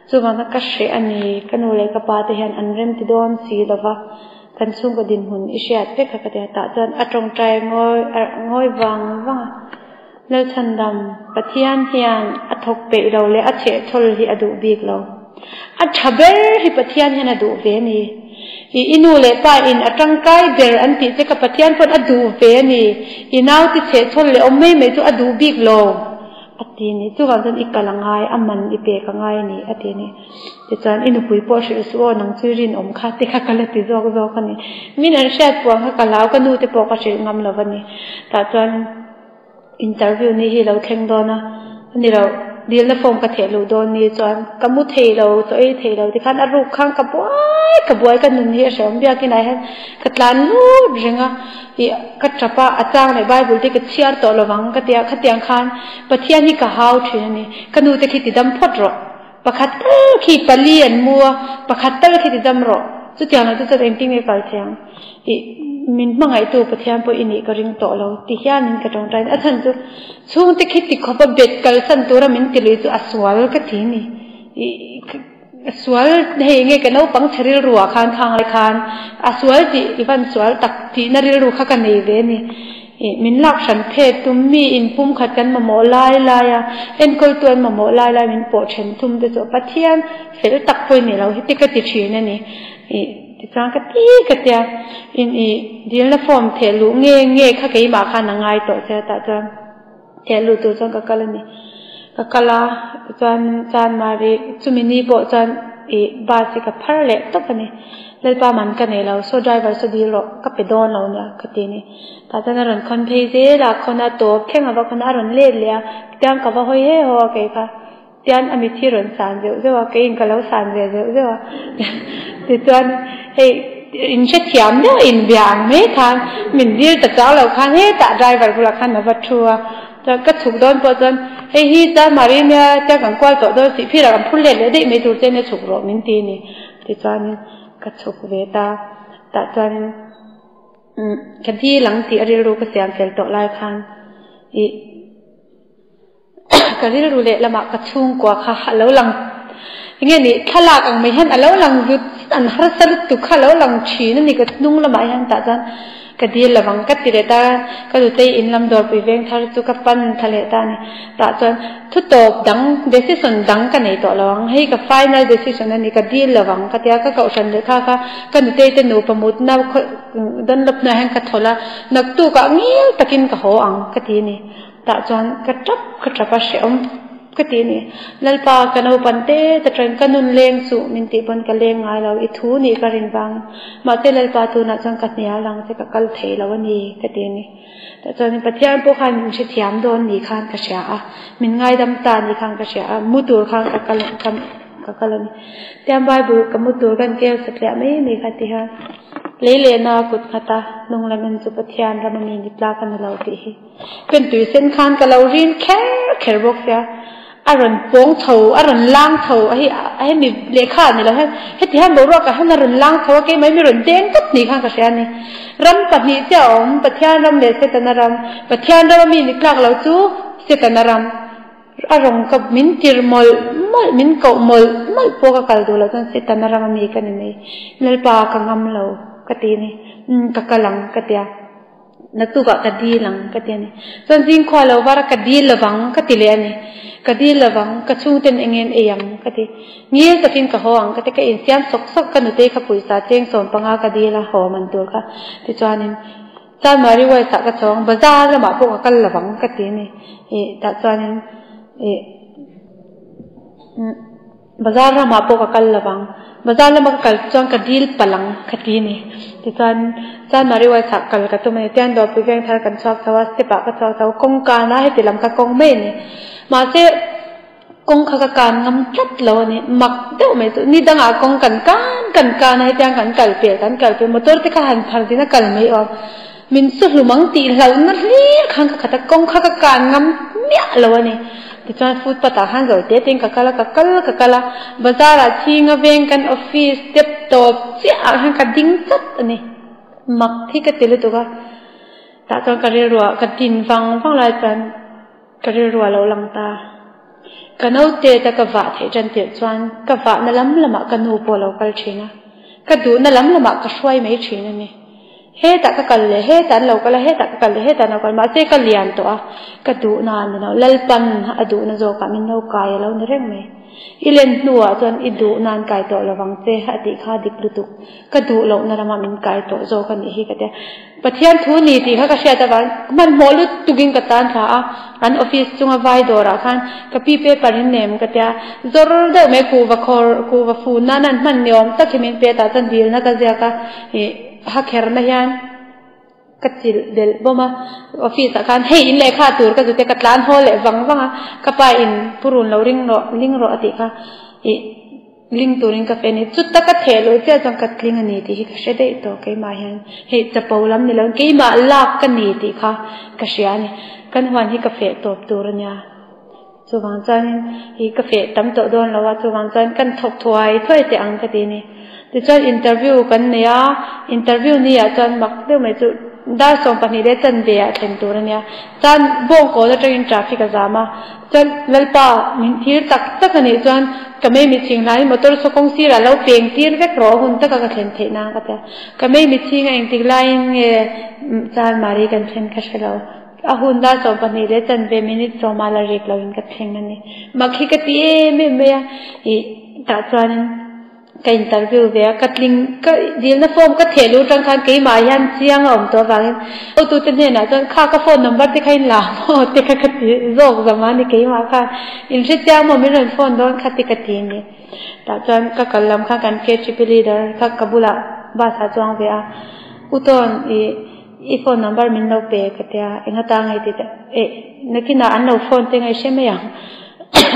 Chuvanga ka hreh a ni, ka nu leh ka pa te hian an rem ti dawn si lo va, kan chhungkaw dinhmun i hriat vek kha ka ti a, tah chuan a tawngtai ngawi ngawi vang vang a. Lalchhandam, Pathian hian a thawk peih lo leh a chhehchhawl hi a duh bik lo. A tha ber hi Pathian hian a duh ve a ni. I i nu leh pa in a tangkai ber an tih che kha Pathian pawn a duh ve a ni. I naute chhehchhawl leh awm mai mai chu a duh bik lo a ti a ni. Chuvang chuan i kal a ngai, a man i pek a ngai a ni a ti a ni. Tichuan i nupui pawh hrilh suh aw, nang chu i rinawm kha te kha ka la ti zawk zawk a ni. Min an hriat puang kha ka hlau, ka nu te pawh ka hrilh ngam lo a ni. Tah chuan interview ni hi lo thleng dawn a, a ni lo, dilna form ka theh luh dawn ni chuan ka mu thei lo, chaw ei thei lo tikhan a ruk khan ka buai ka buai ka nun hi a hrehawm biakin ah hian ka tlan lut reng a, ih ka tap a, a chang leh Bible te ka chhiar tawh lovang ka tia, khatiang khan Pathian hi ka hau thin a ni, ka nu te khi ti dam phawt rawh. Pakhat tal khi pali an mu a, pakhat tal khi ti dam rawh. Chutiang lo chu chuan engtin nge kal thei ang? Ih, min hmangaihtu Pathian pawh i nih ka ring tawh lo ti hianin ka tawngtai a. A chhan chu chhungte khi ti khawpa bet kalsan tura min ti lui chu a sual ka ti ni. Ih, a sual hei enge ka naupang chhe rilru ah khan khang lai khan a sual tih i van sual tak tihna rilru kha ka nei ve ni. Ih, min lak hran phet tum mi in pumkhat kan mamawh lai lai a, enkawltu an mamawh lai lai min pawh then thum te chu Pathian fel tak pawh i ni lo heti ka ti thin a ni. Ih, tichuan ka ti ka tia, in ih dilna form theh luh nge nge kha keimah khan a ngai tawh che a tah chuan theh luh tur chuan ka kal a ni. Ka kal a, tichuan Chanmari chumi ni pawh chuan ih bus hi ka phar leh tawp a ni. Lalpa man ka nei lo, saw driver saw dil rawh, ka pe dawn lo nia ka ti a ni. Tah chuan a rawn khawn phei zel a, khawn a tawp thleng a va khawn a, a rawn let leh a, tiang ka va hawi he haw a kei kha, tian a mit hi rawn san zeuh zeuh a, keiin ka lo san ve zeuh zeuh a, tichuan hei in hrethiam deuh a inbia ang mai khan min dil ta chang lo khan hetah driver bulah khan a va thu a, chuan ka chhuk dawn pawh chuan hei hi chuan Mari nia tiang kan kual tawh dawn sih phirah kan phur let leh daih mai tur che nia chhuk rawh min ti a ni, tichuanin ka chhuk ve ta, tah chuanin. Ka dil ang tih a rilru ka siam fel tawh lai khan ih ka rilru leh lamah ka chhungkua kha a lo lang enge ni thlalak ang mai hian a lo lang zut an harsa lutuk kha a lo lang thin a ni ka hnung lamah hian tah chuan ka dil lovang ka ti leh ta ka nutei in lam dawrpui veng thar chu ka pan thla leh ta a ni tah chuan Thu tawp dang, decision dang ka nei tawh lo ang. Hei ka final decision a ni, ka deal lo ang ka ti a, ka kohhran lehkha kha ka nutei te nupa mutna Dunlop hnuaiah hian ka thawlh a, naktukah ngil takin ka haw ang ka ti a ni. Tah chuan ka tap ka tap a, hrehawm ka ti a ni. Lalpa ka naupan te ta tawhin ka nun leng suh min tih pawn ka leng ngai lo, i thu nih ka rin vang. Mahse Lalpa tunah chuan ka hnial ang che, ka kal thei lo a ni ka ti a ni. Tah chuan Pathian pawh khan min hrethiam dawn ni khan ka hria a, min ngaidam ta ni khan ka hria a, mu tur khan ka kal ka ka kal a ni. Tiang Bible ka mu tur kan kel satliah mai mai kha ti hian lei lehna kut nghat a, hnung lam en chu Pathian ram a mi ni tlak a ni lo tih hi. Pen tui sen khan ka lo rin kher kher bawk sia. A rawn pawng chho, a rawn lang chho a hei a hemi lehkha a ni lo hian heti hian boruak ah hian a rawn lang chho a keimah hi mi rawn deng tawp ni khan ka hria a ni. Ram pahnih chiah a awm, Pathian ram leh Setana ram. Pathian ram a mi ni tlak lo chu Setana ram. A rawng ka min tir mawlh mawlh, min koh mawlh mawlh pawh ka kal duh loh chuan Setana ram a mi ka ni mai. Lalpa ka ngam lo ka ti a ni. Umm ka kal ang ka ti a. Naktukah ka dil ang ka ti a ni. Chuan zingkhua lo var a ka dil lovang ka ti leh a ni. Ka dil lovang, ka chhungten eng nge an ei ang ka ti. Ngil takin ka haw ang ka ti, ka insiam sawk sawk ka nutei kha pawisa cheng 15 ka dil a haw man tur kha. Tichuanin Chanmari West ah ka chho ang, bazar lamah pawh ka kal lovang ka ti a ni. Ih tah chuanin ih Bazar ramah pawh ka kal lo vang. Bazar lama ka kal chuan ka dil palh ang ka ti a ni. Tichuan Chanmari West-ah kal ka tum a ni. Tian Dawrpui veng thar kan chhuak chho a, step-ah ka chhuak chho a, kawngkana heti lam kha kawng mai a ni. Mahse, Kawng kha ka kan ngam tlat lo a ni. Mak deuh mai chu ni dangah kawng kan kan kan kan a, hetiang kan kal pel kan kal pel motor te kha han phar din a kal mai awm. Min chu hlum ang tih hlauhna hlir khan ka khat a, kawng kha ka kan ngam miah lo a ni. Tichuan footpath ah khan zawi te tein ka kal a, ka kal ka kal a, bazar ah chhinga veng kan office step tawp chiah ah khan ka ding chat a ni. Mak hi ka ti lutuk a, tah chuan ka rilruah ka din vang vang lai chuan Ka rilru a lo lang ta. Ka naute ta ka vah theih tan tirh chuan ka vahna lam lamah ka nu pawh a lo kal thin a, ka duhna lam lamah ka hruai mai thin a ni. Hetah ka kal leh hetah an lo kal a, hetah ka kal leh hetah an lo kal. Mahse ka lian tawh a, ka duhna a ni lo. Lalpan a duhna zawkah min lo kai a lo ni reng mai. I len hnuah chuan i duhna an kai tawh lovang che a tih kha dik lutuk. Ka duh lohna lamah min kai tawh zawk a nih hi ka tia. Pathian thu ni tih kha ka hriat avang hmanhmawh lutukin ka tan thla a, an office chunga vai dawrah khan ka pi paper in nem ka tia. Zawr deuh mai kuhva khawr kuhva fun nan an hman ni awm tak hi min pe tah chuan dilna ka ziak a, ih hakherna hian ka chilh belh bawm a. Office ah khan hei in lehkha tur ka zute ka tlan haw leh vang vang a, ka pa in purun lo ring rawh ling rawh a tih kha ih. Ling turin ka fe a ni. Chuta ka theh loh chiah chuan ka tling a ni tih hi ka hre daih tawh keimah hian. Hei chapo lam ni lo keimah lak ka ni tih kha ka hria a ni. Kan huan hi ka feh tawp tur a nia. Chuvang chuanin ih ka feh tam tawh dawn lo a, chuvang chuan kan thawk thuai thuai teh ang ka ti a ni. Tichuan interview kan nei a, interview ni ah chuan mak deuh mai chu dar 12 leh chanve ah thlen tur a nia. Chuan bawngkawn atangin traffic a zam a, Chuan Lalpa min thir tak tak a nih chuan ka mei mitchhing hlaiin motor saw kawng sirah lo peng tir vek rawh hun taka ka thlen theih nan ka ti a. Ka mei mitchhing a engtik laiin nge Chan Mari kan thlen ka hre lo. A hun la 12 leh chanve minute sawma la rik loin ka thleng a ni. Mak hi ka ti em em mai a, ih tah chuanin. Ka interview ve a, ka tling, ka dilna form ka theh luh atang khan keimah hian chiang a awm tawh avangin hotute hnenah chuan kha ka phone number te kha in la maw te kha ka ti zawk zam a ni keimah khan in hre chiang maw min rawn phone dawn kha ti ka ti a ni. Tah chuan ka kal lam khan kan KHP leader kha ka bulah bus ah chuang ve a, U Tawn ih i phone number min lo pe ka tia eng ata nge ti teh eh nakinah an lo phone te ngaih hre mai ang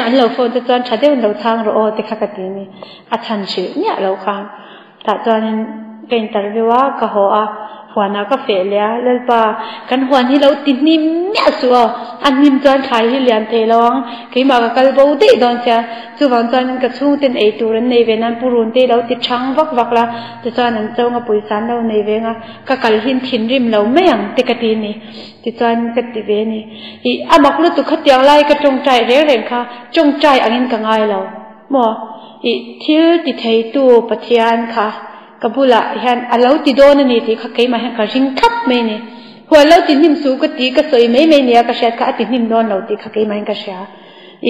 an lo phone te chuan tha deuhin lo chhang rawh aw te kha ka ti a ni a chhan hrilh miah lo khan tah chuanin ka interview a ka haw a huanah ka feh leh a lalpa kan huan hi lo ti hnim miah suh aw a hnim chuan thlai hi lian thei lo ang keimah ka kal bo daih dawn sia Chuvang chuanin ka chhungten ei tur an nei ve nan Pu Runtei lo ti chhang vak vak la, tichuan an chonga pawisa an lo nei ve anga ka kal hin thinrim lo mai ang te ka ti a ni. Tichuan ka ti ve a ni. Ih, a mak lutuk khatiang lai ka tawngtai reng reng kha tawngtai angin ka ngai lo maw? Ih, thil ti theitu Pathian kha ka bulah hian a lo ti dawn a ni tih kha keimah hian ka ring thlap mai a ni. Huan lo ti hnim suh ka ti ka sawi mai mai nia ka hriat kha a ti hnim dawn lo tih kha keimah hian ka hria.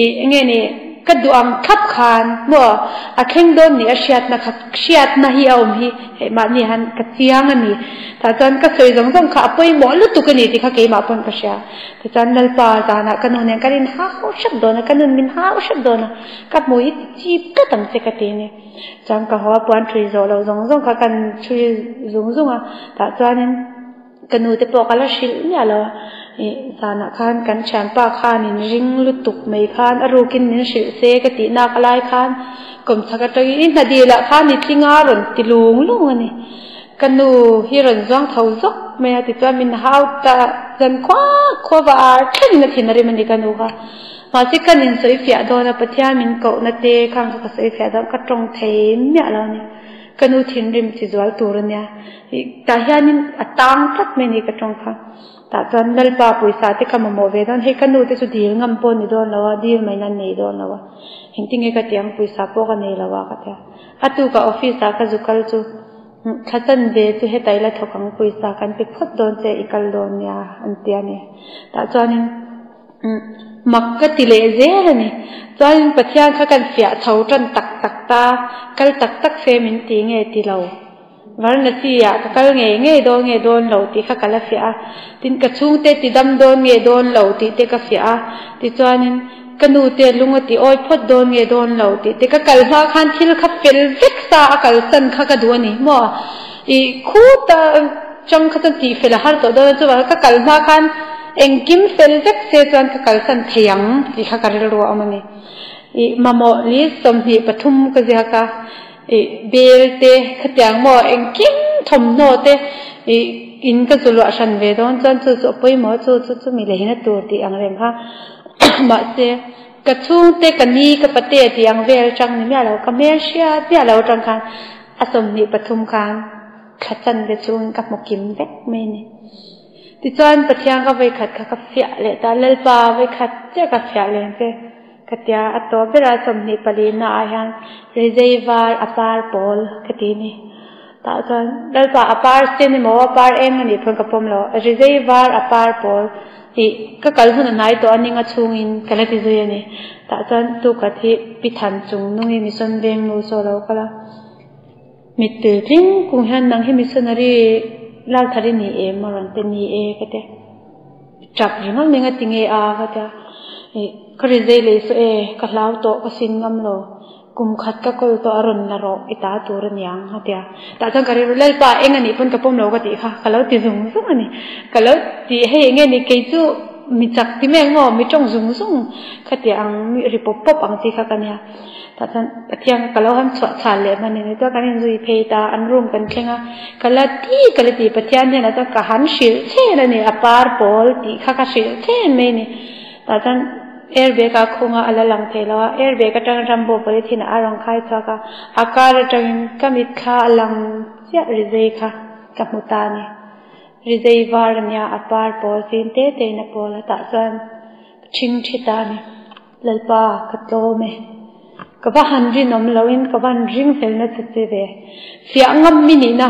Ih, enge ni, ka duh ang thlap khan maw a thleng dawn ni a hriatna kha, hriatna hi a awm hi hei mahni han ka chiang a ni. Tah chuan ka sawi zawng zawng kha a pawimawh lutuk a ni tih kha keimah pawn ka hria. Tichuan Lalpa zanah ka nu nen kan inhau hrep dawn a, ka nun min hau hrep dawn a, ka hmui hi ti chip tlat ang che ka ti a ni. Chuan ka haw a puan ṭhui zawh loh zawng zawng kha kan ṭhui zung zung a, tah chuanin. Ka nu te pawh ka la hrilh miah lo a, ih zanah khan kan thianpa khan in ring lutuk mai khan a rukin min hrilh se ka tih nak lai khan kawmchhak atangin i hna dil ah khan i tling a rawn ti lung lung a ni. Ka nu hi rawn zuang tho zawk mai a tichuan min hau ta zan khua khua va ar thlengin a thin a rim a ni ka nu kha. Mahse kan insawi fiah dawn a Pathian min kohna te khang kha ka sawi fiah dawn ka tawng thei miah lo a ni. Ka nu thinrim chi zual tur a nia. Ih, tah hianin a tang tlat mai a ni ka tawng kha. Tah chuan Lalpa pawisa te ka mamawh ve dawn, hei ka nu te chu dil ngam pawh a ni dawn lo a, dil mai nan nei dawn lo a. Engtinge ka ti ang, pawisa pawh ka nei lo a ka ti a. A tukah office ah ka zu kal chu, thla chanve chu heta ila thawk ang, pawisa kan pe phawt dawn che, i kal dawn nia an ti a ni. Tah chuanin. Mak ka ti leh zel a ni. Chuanin Pathian kha kan fiah chho tan tak tak ta, kal tak tak se min ti nge ti lo. Varanasi ah ka kal ngei ngei dawn nge dawn lo tih kha ka la fiah a. Tin ka chhungte ti dam dawn nge dawn lo tih te ka fiah a. Tichuanin ka nu te lung a ti awi phawt dawn nge dawn lo tih te ka kal hma khan thil kha fel vek sa a kalsan kha ka duh a ni maw. Ih khuta chang kha chuan tih fel a har tawh dawn a chuvang ka kal hma khan Engkim fel vek se chuan ka kalsan thei ang tih kha ka rilru a awm a ni. I mamawh list 23 ka ziak a, i bel te khatiang maw engkim thawmhnaw te i in ka zu luah hran ve dawn chuan chu chu a pawimawh a chu chu chu mi lehina tur tih ang reng kha mahse ka chhungte ka ni ka pate tih ang vel atang ni miah lo ka hmel hriat miah lo atang khan a 23 khan thla chanve chungin ka hmu kim vek mai a ni. Tichuan Pathian ka vawikhat kha ka fiah leh ta, Lalpa vawikhat chiah ka fiah leng che ka tia, a tawp berah 24 na ah hian rizei var a par pawl ka ti ni. Tah chuan Lalpa a par sen emaw a par eng anih pawn ka pawm lo, rizei var a par pawl tih ka kal hun a hnai tawh a ninga chhungin ka la ti zui a ni. Tah chuan tukhat hi Pi Than chung nungi mission veng nu saw lo kal a. Mittui tling kung hian nang hi missionary lal thar i ni em a rawn ti ni e ka ti a, tap ringawt mai nga ti nge a ka ti a, ih ka ri zei leh saw e ka hlau tawh ka sin ngam lo kum khat ka kawl tawh a rawn la rawh i ta tur a niang a ti a, tah chuan ka rilru Lalpa eng a nih pawn ka pawm lo ka tih kha ka lo ti zung zung a ni, ka lo ti hei eng nge ni kei chu mi chak ti mek maw mi tawng zung zung khatia ang mi ri pawp pawp ang chi kha ka nia. Tah chuan Pathian ka lo han chhuah chhan leh hman in chuan kan inzui phei ta, an room kan thleng a, ka la ti ka la ti Pathian hnenah chuan ka han hrilh chhen a ni, a par pawl tih kha ka hrilh chhen mai a ni. Tah chuan airbag a khung a, a la lang thei lo a, airbag atang Rambo polythene ah a rawn khai chhuak a, a kar atangin ka mitthla a lang chiah rizei kha ka hmu ta a ni. Rizei var a nia, a par pawl fim te te in a pawl a, tah chuan ka ṭhing ṭhi ta a ni. Lalpa, ka tlawm e. Ka va han rinawm loin ka van ring fel nasa che ve. Fiah ngam mi nihna,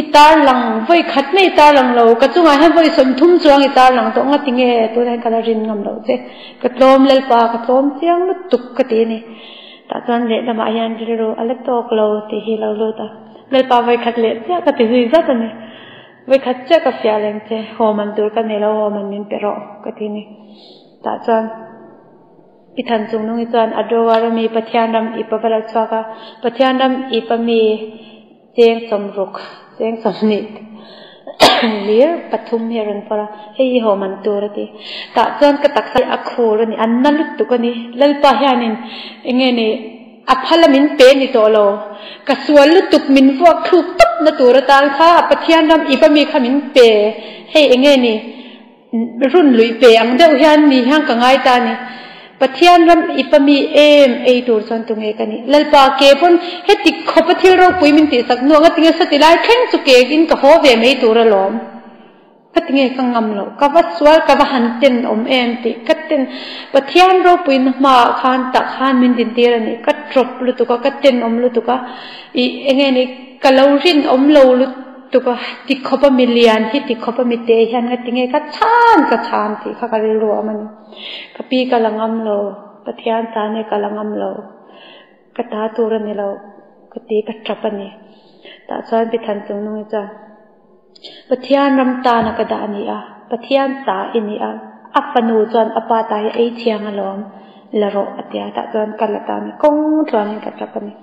i tarlang vawi khat mai i tarlang lo, ka chungah hian vawi 30 chuang i tarlang tawh nga tinge tunah hian ka la rin ngam loh che. Ka tlawm Lalpa, ka tlawm chiang lutuk ka ti a ni. Tah chuan lehlamah hian rilru a la tawk lo tih hi lo lut a. Lalpa vawi khat leh chiah ka ti zui zat a ni. Vawi khat chiah ka fiah leng che, haw man tur ka nei lo, haw man min pe rawh ka ti a ni. Tah chuan i than chung nungi chuan a drawer a mi Pathian ram ip a va lo chhuak a, Pathian ram ip a mi cheng 60, cheng 20 lir pathum hi a rawn phawrh a, hei hi haw man tur a ti. Tah chuan ka taksa hi a khur a ni, an na lutuk a ni. Lalpa hianin eng nge ni a phal a min pe ni tawh lo, ka sual lutuk min vuak thluk tawp na tur atan kha a Pathian ram ip a mi kha min pe, hei eng nge ni. Run luih pe ang deuh hian ni hian ka ngai ta a ni. Pathian ram ip a mi em ei tur chuan tunge ka nih? Lalpa ke pawn heti khawpa thil ropui min tihsak hnu anga tinge sawti lai thleng chu ke in ka haw ve mai tur alawm. Ka tinge ka ngam loh, ka va sual ka va han ten awm em tih ka ten Pathian ropui na hmaah khan tak khan min dintir a ni. Ka tawp lutuk a, ka ten awm lutuk a, ih enge ni ka lo rinawm lo lutuk. Tuka ti khawp a mi lian hi ti khawp a mi te hian nga tinge ka chhan ka chhan tih kha ka rilru a awm a ni. Ka pi ka la ngam lo, Pathian ta nge ka la ngam lo, ka ta tur a ni lo ka ti ka tap a ni. Tah chuan Pi Than Chung Nungi chuan Pathian ram tana ka dah a ni a, Pathian ta i ni a, a fanu chuan a pa ta hi ei thiang alawm la rawh a ti a, tah chuan ka la ta a ni, kawng tluanin ka tap a ni.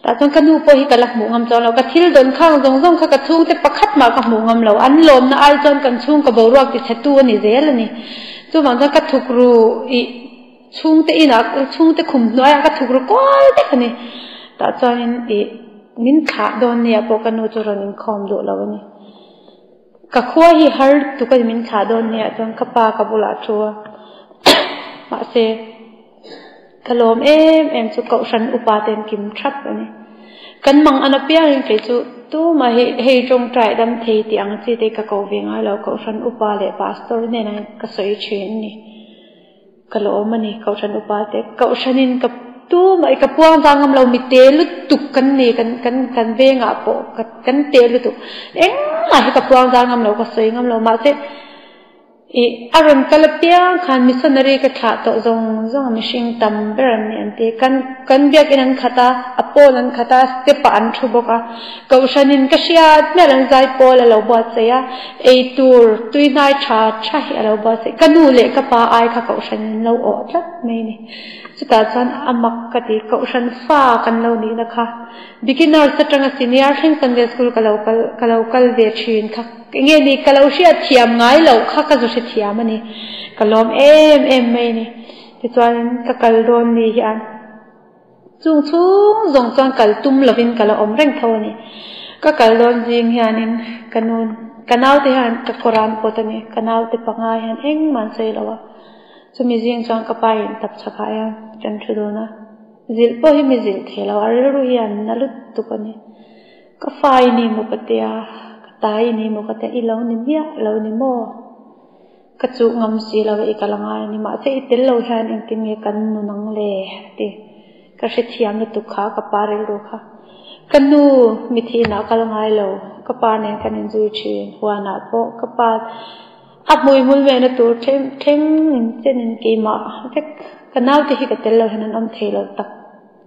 Tah chuan ka nu pawh hi ka la hmuh ngam chuang lo. Ka thil dawn khang zawng zawng kha ka chhungte pakhat mah ka hmuh ngam lo. An lawmna ai chuan kan chhung ka boruak ti chhe tu a ni zel a ni. Chuvang chuan ka thuk ru ih chhungte inah chhungte khum hnuaiah ka thuk ru kual vek a ni. Tah chuanin ih min thlah dawn nia pawh ka nu chu rawn inkhawm duh lo a ni. Ka khua hi har tuk a ni min thlah dawn nia chuan ka pa ka bulah thu a. Mahse. Ka lawm em em chu Kohhran upa ten kim thap a ni. Kan mang an apiangin kei chu tumah hi hei tawngtai dam thei tih ang chi te ka ko ve ngai lo. Kohhran upa leh pastor hnenah hian ka sawi thin a ni. Ka lawm a ni Kohhran upa te. Kohhranin ka tumah hi ka puang vang ngam lo mi te lutuk kan ni kan kan kan vengah pawh kan te lutuk. Engmah hi ka puang vang ngam lo ka sawi ngam lo mahse. I a rawn kal apiang khan missionary ka thlah tawh zawng zawng a mihring tam ber an ni an ti. Kan kan biakin an khat a, a pawl an khat a, step ah an thu bawk a. Kohhranin ka hriat hmel an zai pawl a lo buatsaih a, ei tur tui hnai tha tha hi a lo buatsaih. Ka nu leh ka pa ai kha kohhranin an lo awh tlat mai a ni. Chutah chuan a mak ka ti, kohhran fa kan lo nihna kha. Beginners atanga senior thleng Sunday school ka lo kal ka lo kal ve thin kha. Enge ni ka lo hriat thiam ngai loh kha ka zu hre thiam a ni. Ka lawm em em mai a ni. Tichuanin ka kal dawn ni hian chung chhung zawng chuan kal tum lovin ka la awm reng tho a ni. Ka kal dawn zing hianin ka nu ka naute hian ka kawr an pawt a ni. Ka naute panga hian engmah an sawi lo a. Chumi zing chuan ka pa in tap chhakah hian kan thu dawn a. Zilh pawh hi mi zilh thei lo a rilru hi an na lutuk a ni. Ka fa i ni maw ka tia, ka ta i ni maw ka tia, i lo ni miah lo ni maw? Ka chuh ngam si lo i kal a ngai a ni. Mahse i tel lo hian engtin nge kan nun ang le? a ti. Ka hrethiam lutuk kha, ka pa rilru kha. Ka nu mithi inah kal ngai lo, ka pa nen kan inzui thin. Huanah pawh ka pa a hmuihmul mehna tur thleng thleng in chenin keimah vek. Ka naute hi ka tel lo hian an awm thei lo tak.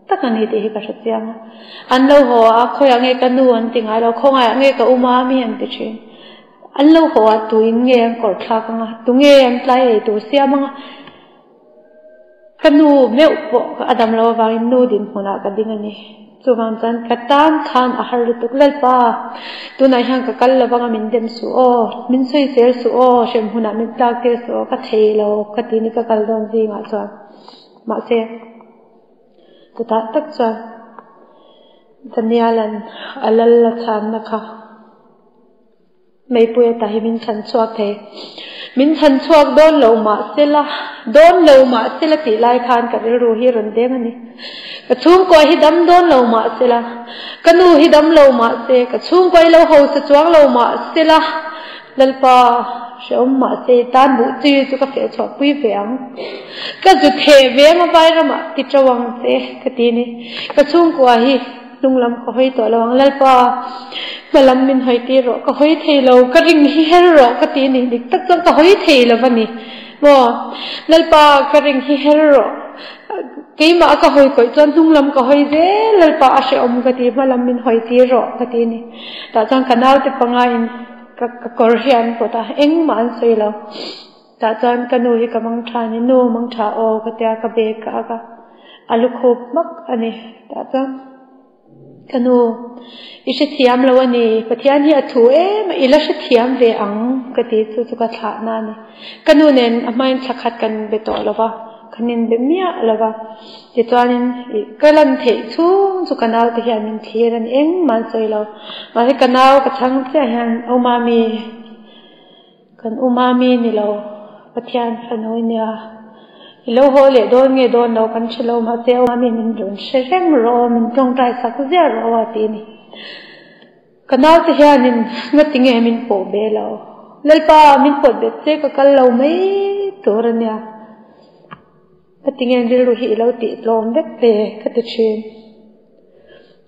Tak a ni tih hi ka hre chiang a. An lo haw a, khawiah nge ka nu an ti ngai lo, khawngaiah nge ka um a mi an ti thin. An lo haw a, tuin nge an kawr thlak ang a, tunge an tlai ei tur siam ang a. Ka nu meuh pawh a dam lo avangin nu dinhmunah ka ding a ni. Chuvang chuan ka tan khan a har lutuk Lalpa, tunah hian ka kal lovang a min dem suh aw, min sawisel suh aw, hremhmunah min tlak tir suh aw, ka thei lo ka ti ni ka kal dawn zingah chuan. Mahse. Chutah tak chuan Daniel-a'n a lal la chhanna kha meipui ata hi min chhan chhuak thei. Min chhan chhuak dawn lo mah sela, dawn lo mah sela tih lai khan ka rilru hi rawn deng a ni. Ka chhungkua hi dam dawn lo mah sela, ka nu hi dam lo mah se, ka chhungkua hi lo hausa chuang lo mah sela, Lalpa, hrehawm mahse i tan buh chi chu ka feh chhuah pui ve ang. Ka zu theh ve ang a vai ramah ti to ang che ka ti ni. Ka chhungkua hi hnung lam ka hawi tawh lo ang. Lalpa, hma lam min hawi tir rawh, ka hawi thei lo, ka ring hi her rawh ka ti ni. Dik tak chuan ka hawi thei lo va ni maw? Lalpa, ka ring hi her rawh. Keimah ka hawi kawih chuan hnung lam ka hawi zel, Lalpa a hrehawm ka ti, hma lam min hawi tir rawh ka ti ni. Tah chuan ka naute panga in Ka ka kawr hi an pawt a, engmah an sawi lo. Tah chuan ka nu hi ka mang tha a ni, nu mang tha aw ka tia ka bag ka ak a, a lu khup hmak a ni. Tah chuan ka nu i hrethiam lo a ni, Pathian hi a thu em a, i la hrethiam ve ang ka ti chu chu ka thlah na a ni. Ka nu nen a hmain thla khat kan be tawh lo va. Kan inbe miah lo va, tichuanin ih ka lan theih chhung chu ka naute hian min thlir a ni, engmah an sawi lo. Mahse ka nau ka chhang chiah hian U Mami, kan U Mami ni lo, Pathian fanu i nia, i lo haw leh dawn nge dawn lo kan hre lo, mahse U Mami min rawn hre reng rawh aw, min tawngtai sak ziah rawh aw a ti a ni. Ka naute hianin ngati nge min pawh ve lo? Lalpa, min pawt bet che ka kal lo mai tur a nia. Ngati nge rilru hi i lo tih tlawm vek ve ka ti thin.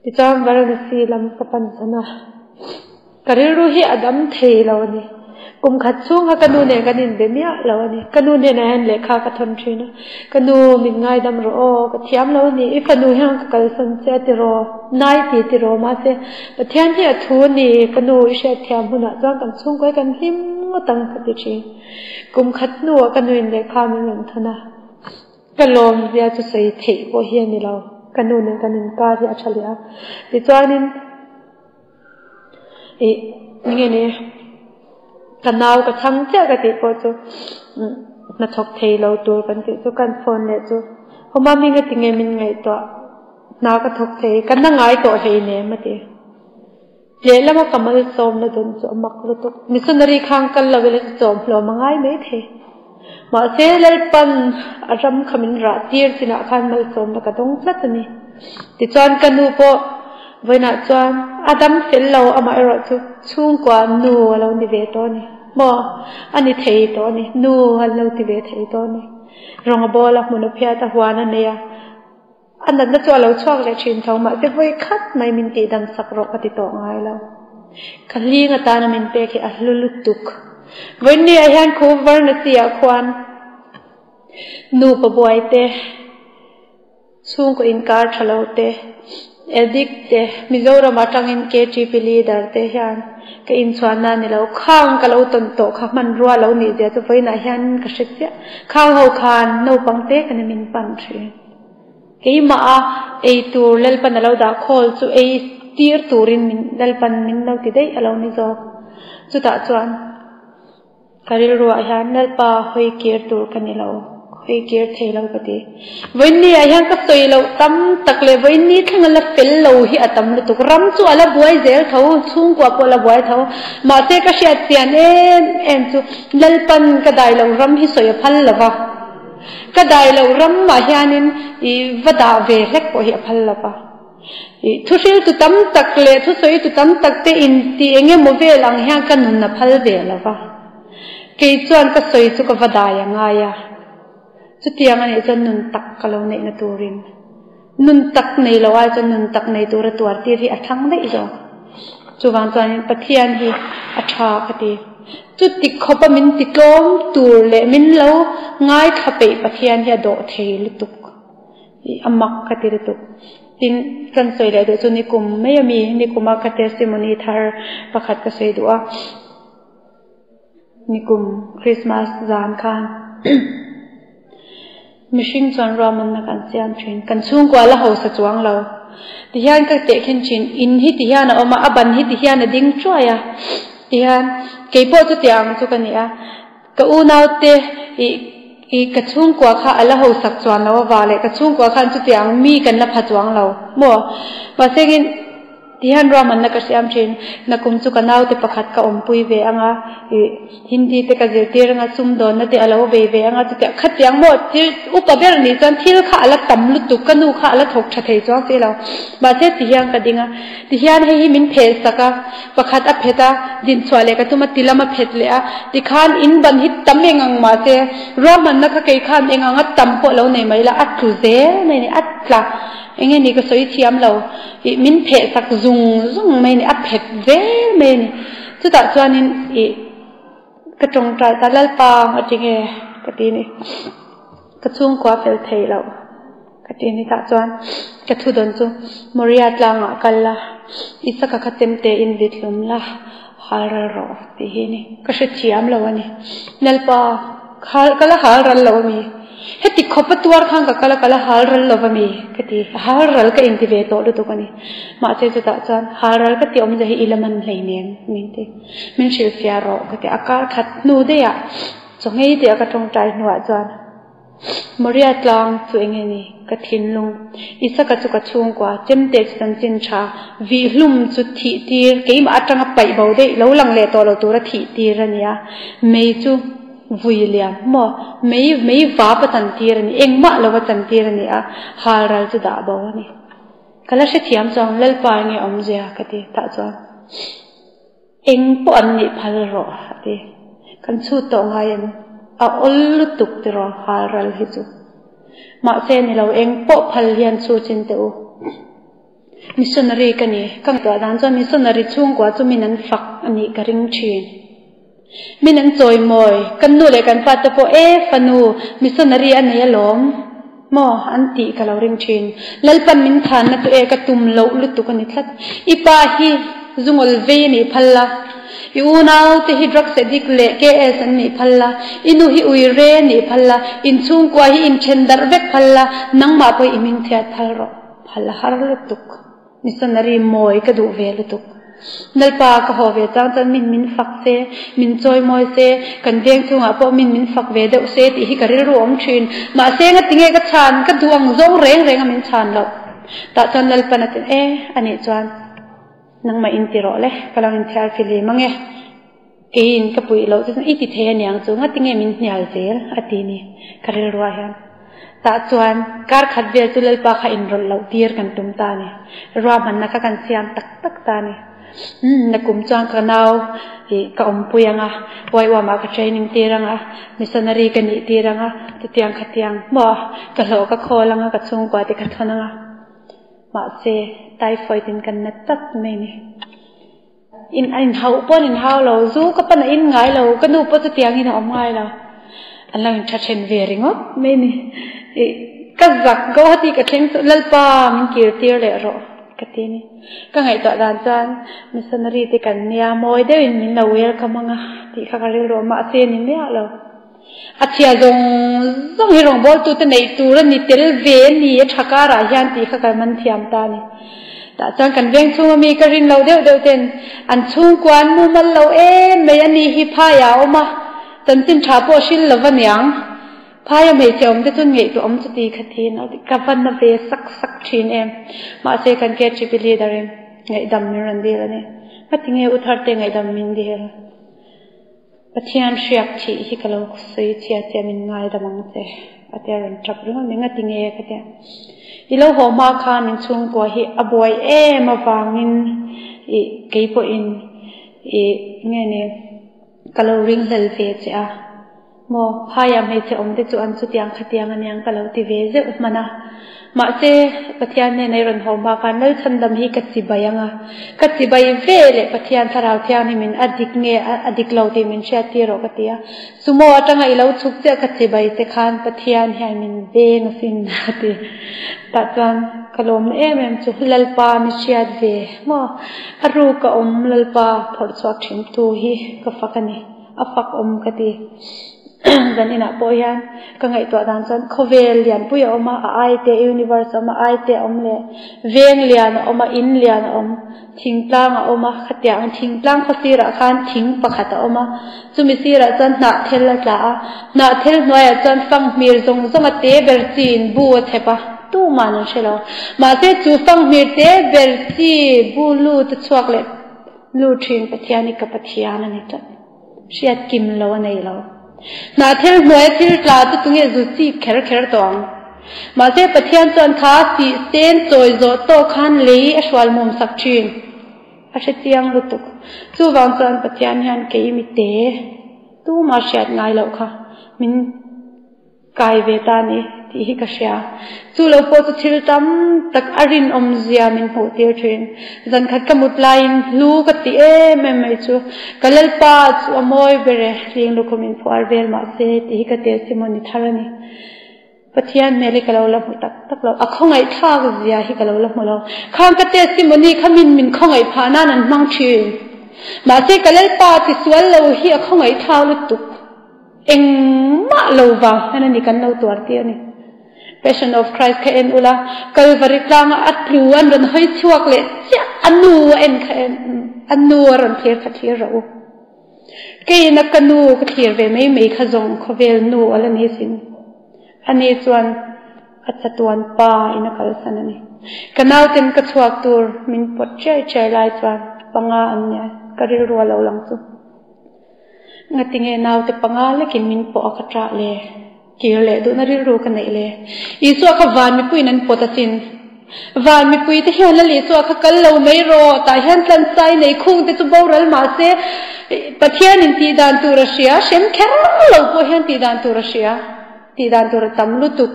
Tichuan Varanasi lam ka pan san a, ka rilru hi a dam thei lo a ni. Kum khat chhunga ka nu nen kan inbe miah lo a ni. Ka nu hnenah hian lehkha ka thawn thin a, Ka nu, min ngaidam rawh aw, ka thiam lo a ni, i fanu hian ka kalsan che a tiraw, nai ti tiraw, mahse Pathian hi a thu a ni, ka nu i hriatthiam hunah chuan kan chhungkawi kan hlim ngawt ang ka ti thin. Kum khat hnuah ka nuin lehkha min rawn thawn a, ka lawmzia chu sawi theih pawh hi a ni lo, ka nu nen kan inkar hi a tha leh a, tichuanin. Ih enge ni ka nau ka chhang chiah ka tih pawh chu hnathawk thei lo tur kan tih chu kan phone leh chu aw mami nga tinge min ngaihtuah hna ka thawk thei ka na ngai tawh hleinem a ti lehlama ka malsawmna dawn chu a mak lutuk missionary khang kal lo ila chu chawm hlawm a ngai mai thei mahse Lalpan a ram kha min rah tir chinah khan malsawmna ka dawng tlat a ni tichuan ka nu pawh Vawiinah chuan a dam fel lo amaherawh chu chhungkua nu a lo ni ve tawh a ni. Maw? A ni thei tawh a ni. Nu an lo ti ve thei tawh a ni. Rawng a bawl a, hmun a phiat a, huan a nei a. A natna chu a lo chhuak leh thin tho mahse vawi khat mai min tihdam sak rawh ka ti tawh ngai lo. Ka hling atana min pek hi a hlu lutuk. Vawiinni ah hian khu Varanasi ah khuan nupa buai te, Chhungkaw inkar tha lo te, addict te, Mizoram atangin KTP leader te hian ka inchhuanna a ni lo. Khang ka lo tawn tawh kha hmanrua lo nih zia chu vawiinah hian ka hre chiah. Khang ho khan naupang te kan min pan thin. Keimah a ei tur Lalpan a lo dah khawl chu ei tir turin min Lalpan min lo ti daih a lo ni zawk. Chutah chuan. Ka rilruah hian Lalpa hawi kir tur ka ni lo, Kei kir thei lo ka ti. Vawiinni ah hian ka sawi loh tam tak leh vawiinni thleng a la fel lo hi a tam lutuk. Ram chu a la buai zel tho, chhungkua pawh a la buai tho. Mahse ka hriat chian em em chu Lalpan ka dai loh ram hi sawi a phal lo va. Ka dai loh ram ah hianin i va dah ve hlek pawh hi a phal lo va. I thuhril tu tam tak leh thusawi tu tam tak te in ti eng emaw vel ang hian ka nun a phal ve lo va. Kei chuan ka sawi chu ka va dai a ngai a. Chutiang a nih chuan nun tak ka lo neihna turin nun tak nei lo ai chuan nun tak nei tura tuar tir hi a thlang daih zawk. Chuvang chuanin Pathian hi a tha ka ti. Chuti khawpa min ti tlawm tur leh min lo ngaithla peih Pathian hi a dawh thei lutuk. I a mak ka ti lutuk. Tin, kan sawi leh duh chu nikum mai a mi, nikuma ka testimony thar pakhat ka sawi duh a. Nikum Christmas zan khan mihring chuan ruahmanna kan siam thin. Kan chhungkua la hausa chuang lo. Tihian ka tehkhin thin, in hi tihian a awm a, a ban hi tihian a ding chuai a. Tihian keipawh chutiang chu ka ni a, ka unaute ih ih ka chhungkua kha a la hausak chuan lo avang leh ka chhungkua khan chutiang mi kan la pha chuang lo maw? Mahsengin. Tihian ruahmanna ka siam thin. Nakum chu ka naute pakhat ka awmpui ve anga, ih, Hindi te ka zirtir anga, sumdawnna te a lo vei ve anga, chutiang khatiang maw thil upa ber nih chuan thil kha a la tam lutuk, ka nu kha a la thawk tha thei chuang si lo. Mahse tihian ka ding a, tihian hei hi min pheh sak a, pakhat a phet a, dinchhuah leh ka tum a, tilam a phet leh a, tikhan in ban hi tam eng ang mahse ruahmanna kha kei khan eng anga tam pawh lo nei mai la, a tlu zel mai a ni, a tla. Enge ni ka sawi thiam lo. Ih min pheh sak zung zung mai a ni, a phet zel mai a ni. Chutah chuanin ih ka tawngtai ta Lalpa a ti nge ka ti ni. Ka chhungkua fel thei lo ka ti ni tah chuan ka thu dawn chu Moria tlangah kal la, Isaka kha chemte in vit hlum la, hal ral rawh tih hi a ni. Ka hrethiam lo a ni. Lalpa ka la hal ral lo a mi. Heti khawpa tuar khan ka kal a, ka la hal ral lo va mi? Ka ti. Hal ral ka inti ve tawh lutuk a ni. Mahse chutah chuan hal ral ka ti awmzia hi i la man hleinem min ti. Min hrilhfiah rawh ka ti. A kar khat hnu daih ah chaw ngei tih a ka tawngtai hnuah chuan Moria tlang chu eng nge ni? Ka thinlung. Isaka chu ka chhungkua, chemte chu chanchin tha, vihhlum chu thih tir, keimah atanga paih bo daih lo lang leh tawh lo tura thih tir a ni a. Mei chu. Vui liam maw? Mei mei vap a chantir a ni, engmah lova chantir a ni a, hal ral chu dah bo a ni. Ka la hrethiam chuang Lalpa enge awmzia ka ti tah chuan eng pawh an nih phal rawh a ti. Kan chhut tawh ngai em? A awl lutuk tiraw hal ral hi chu. Mahse ni lo eng pawh phal hian chhu chin teh u. Missionary ka ni. Ka ngaihtuah dan chuan missionary chhungkua chu min an fak a nih ka ring thin. Min an chawimawi, kan nu leh kan pa te pawh e fanu missionary a nei alawm maw an tih ka lo ring thin. Lalpan min thanna chu e ka tum loh lutuk a ni tlat. I pa hi zungawl vei a nih phal la, i unau te hi drugs addict leh KS an nih phal la, i nu hi ui re a nih phal la, inchhungkua hi inthen darh vek phal la, nangmah pawh i hmingchhiat phal rawh. Phal a har lutuk. Missionary mawi ka duh ve lutuk. Lalpa ka haw ve chang chuan min min fak se, min chawi mawi se, kan veng chungah pawh min min fak ve deuh se tih hi ka rilru awm thin. Mahse ngatinge ka chhan, ka duh ang zawng reng reng a min chhan loh. Tah chuan Lalpan a ti e, anih chuan nangmah in ti rawh le, ka lo inthiar fihlim ange. Keiin ka puih loh chu i ti thei aniang chu ngatinge min hnial zel a ti ni ka rilruah hian. Tah chuan kar khat vel chu Lalpa kha inrawlh loh tir kan tum ta a ni. Ruahmanna kha kan siam tak tak ta a ni. Umm nakum chuan ka nau ih ka awmpui ang a, YWAM ah ka training tir ang a, missionary ka nih tir ang a, chutiang khatiang maw ka hlawh ka khawl ang a, ka chhungkua te ka thawn ang a. Mahse typhoid in kan na tlat mai ni. In a inhauh pawh an inhau lo, zu ka pan a in ngai lo, ka nu pawh chutiangin a awm ngai lo. An lo intha then ve ringawt mai ni. Ih ka zak Guwahati ka thleng chu Lalpa min kir tir leh rawh ka ti ni. Ka ngaihtuah dan chuan missionary te kan nia mawi deuhin min lo welcome ang a tih kha ka rilru a, mahse ni miah lo. A chhia zawng zawng hi rawngbawltute neih tur a ni tel ve a ni a tha karah hian tih kha ka man thiam ta a ni. Tah chuan kan veng chhunga mi ka rin lo deuh deuh ten an chhungkua an mumal lo em mai a ni hi phai ah a awm a, chanchin tha pawh a hril lo va niang. Phaia hmeichhe awm te chuan ngaihtuah awm chuti kha thin a ka va na ve sak sak thin em. Mahse kan KHP leader in ngaihdam min rawn dil a ni. Ngatinge u Tharte ngaihdam min dil? Pathian hriak thih hi ka lo sawi chhia che min ngaidam ang che a tia rawn tap ringawt mai. Ngatinge ka tia. I lo haw hma khan in chhungkua hi a buai em avangin ih keipawhin ih nge ni ka lo ringhlel ve che a. Maw, phaiah hmeichhe awm te chu an chutiang khatiang aniang ka lo ti ve zeuh hman a. Mahse, Pathian hnena i rawn haw hma khan Lalchhandam hi ka chibai ang a. Ka chibai ve leh Pathian Thlarau Thianghlim in a dik nge a dik lo tih min hriat tir rawh ka ti a. Sumo atanga i lo chhuk chiah ka chibai che khan Pathian hian min veng asin a ti. Tah chuan ka lawmna em em chu Lalpa mi hriat ve maw? A ruk a awm Lalpa phawrh chhuak thin tu hi ka fak a ni. A fak awm ka ti. Zan inah pawh hian ka ngaihtuah dan chuan khawvel lianpui a awm a, a ai te universe a awm a, ai te a awm leh veng lian a awm a, in lian a awm, thingtlang a awm a, khatiang ang thingtlang khaw sirah khan thing pakhat a awm a, chumi sirah chuan hnahthel a tla a, hnahthel hnuaiah chuan fanghmir zawng zawng a te ber chi in bu a chhep a, tuman an hre lo. Mahse chu fanghmir te ber chi bu lut a chhuak leh. Lu thin Pathian hi ka Pathian a ni tlat. Hriat kim lo a nei lo. Hnah thil hnuaia thil tla chu tunge zu chik kher kher tawh ang. Mahse Pathian chuan kha sih sen chawi zawh tawh khan lei a hrual mum sak thin. A hre chiang lutuk. Chuvang chuan Pathian hian kei mi te tuma hriat ngai loh kha min Kai ve ta ni tih hi ka hria. Chu lo pawh chu thil tam tak a rinawmzia min hmuh tir thin. Zan khat ka mut laiin hlu ka ti em em mai chu ka Lalpa chu a mawi ber e, hling lukhum in phuar vel mah se tih hi ka testimony thar a ni. Pathian hmel hi ka lo la hmu tak tak lo, a khawngaihthlak zia hi ka lo la hmu lo. Khang ka testimony kha min min khawngaih phah nan an hmang thin. Mahse ka Lalpa tisual lo hi a khawngaihthlak lutuk. Engmah lo vang hian a ni kan lo tuar tih a ni. Passion of Christ kha en ula, Kalvari tlanga a tlu an rawn hawi chhuak leh chiah, a nu a en kha en, a nu a rawn thlir kha thlir rawh u. Keiin a ka nu ka thlir ve mai mai kha zawng khawvel nu a la ni sin. Ani chuan a chatuan pa in a kalsan a ni. Ka nauten ka chhuak tur min pawt chiai chiai lai chuan panga an nia, ka rilru a lo lang chu. Ngatinge naute panga lekin min pawh a ka ṭah le? Kir leh duhna rilru ka neih le? Isua kha van mipuiin an pawt asin. Van mipuite hian Lal Isua kha kal lo mai rawh, tah hian tlansai nei khungte chu boral mah se, Pathianin tih dan tur a hria, hrem kher lo pawh hian tih dan tur a hria, tih dan tur a tam lutuk.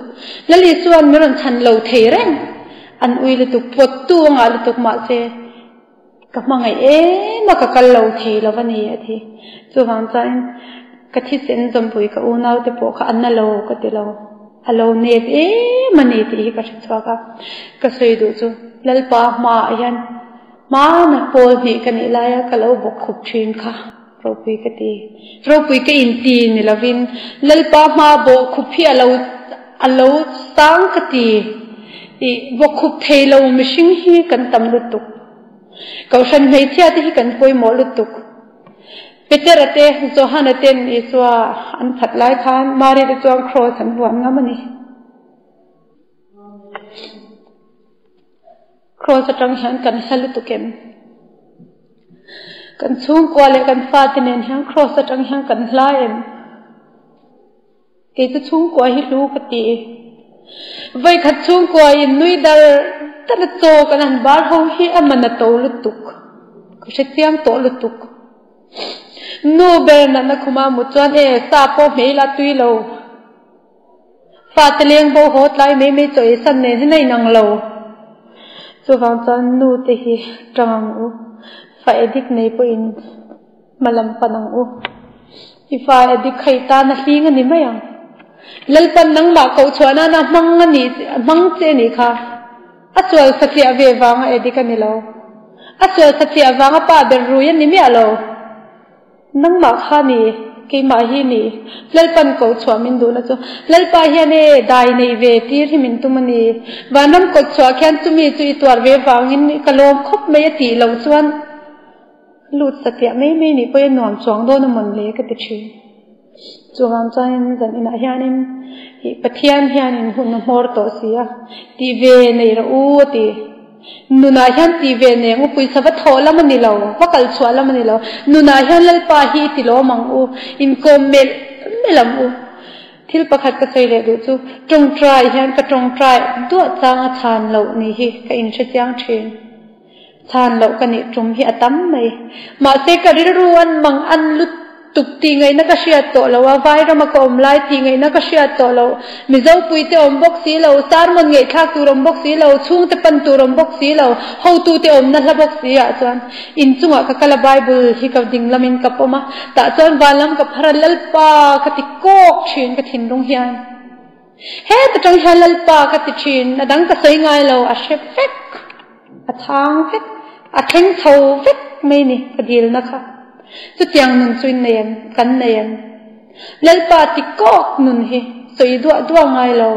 Lal Isua'n min rawn chhan lo thei reng, an ui lutuk, pawttu a ngah lutuk mah se. Ka hmangaih em a, ka kal lo thei lo a ni a ti. Chuvang chuan ka thisen zawmpui ka unaute pawh kha a na lo ka ti lo, a lo nep em a ni tih hi ka hre chhuak a. Ka sawi duh chu Lalpa hmaah hian hmana pawl hnih ka nih laia ka lo bawk khup thin kha ropui ka ti. Ropui ka inti ni lovin Lalpa hma bawh khup hi a lo a lo sang ka ti. Ih bawk khup thei lo mihring hi kan tam lutuk. Kohhran hmeichhia te hi kan pawimawh lutuk. Petera te, Johana ten Isua an phat lai khan Mari te chuan kraws an vuan ngam a ni. Kraws atang hian kan hla lutuk em? Kan chhungkua leh kan fate nen hian kraws atang hian kan hla em? Kei chu chhungkua hi hlu ka ti. Vawikhat chhungkua in nui dar dar a chaw kan han bar ho hi a man a to lutuk. Ka hre chiang tawh lutuk. Nu ber natna khuma mut chuan e sa pawh hmei la tui lo. Fate leng bo haw tlai mai mai chaw ei san nen hian a inang lo. Chuvang chuan nu te hi tang ang u. Fa edik nei pawhin Hma lam pan ang u. I fa edik kha i tan a hling a ni mai ang. Lalpan nangmah koh chhuah nana hmang a nih hmang che a nih kha. A sual satliah ve vanga edik a ni lo. A sual satliah vanga pa ber rui a ni miah lo. Nangmah kha ni, keimah hi ni. Lalpan koh chhuah min duhna chu Lalpa hian e dai neih ve tir hi min tum a ni. Vanram kawt chhuah khian chumi chu i tuar ve vangin ka lawm khawp mai a tih loh chuan Lut satliah mai mai nih pawhin nuam chuang dawn a mawn le ka ti thin. Chuvang chuanin zan inah hianin ih Pathian hianin hun a hmawr tawh si a, tih ve nei rawh u a ti. Nunah hian tih ve nei ang u, pawisa va thawh lam a ni lo, va kal chhuah lam a ni lo. Nunah hian Lalpa hi i ti lawm ang u, inkawm melh melh ang u. Thil pakhat ka sawi leh duh chu, tawngtai hian ka tawngtai duah chang a chhan loh ni hi ka inhre chiang thin. Chhan loh ka nih tum hi a tam mai. Mahse ka rilru an mang an lutuk tih ngaihna ka hriat tawh lo a, vai rama ka awm lai tih ngaihna ka hriat tawh lo. Mizo puite awm bawk si lo, sermon ngaihthlak tur awm bawk si lo, chhungte pan tur awm bawk si lo, hotute awmna hla bawk si ah chuan inchungah ka kal a, Bible hi ka ding lamin ka pawm a, tah chuan van lam ka phar a, Lalpa ka ti kawk thin ka thinlung hian. Heta tang hian Lalpa ka ti thin, a dang ka sawi ngai lo, a hre vek, a chhang vek, a thleng chho vek mai ni ka dilna kha. Chutiang nun chu in nei em? Kan nei em? Lalpa ti kawk nun hi sawi duah duah ngai lo,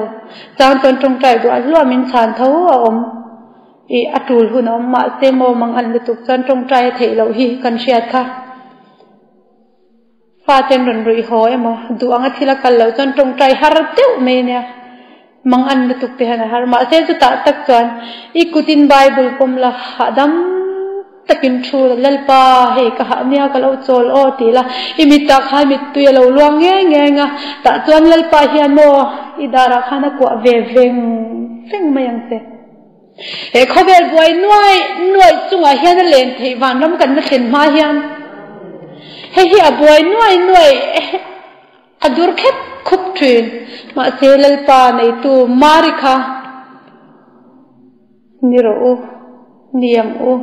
chang chuan tawngtai duah hluah min chhan tho a awm. I a tul hun a awm mahse maw mang an lutuk chuan tawngtai a theih loh hi kan hriat kha. Faten rawn ruih haw emaw, duh anga thil a kal loh chuan tawngtai har deuh mai ania. Mang an lutuk te hian a har. Mahse chutah tak chuan i kutin Bible pawm la hahdam takin thu la, Lalpa hei ka hah nia ka lo chawl aw tih la, i mitah khan mittui a lo luang ngei ngei ang a, tah chuan Lalpa hian maw i darah khan a kuah ve veng veng mai ang che. He khawvel buai nuai nuai chungah hian a len theih vanram kan la thlen hma hian hei hi a buai nuai nuai a dur khep khup thin. Mahse Lalpa neitu Mari kha ni rawh u, ni ang u.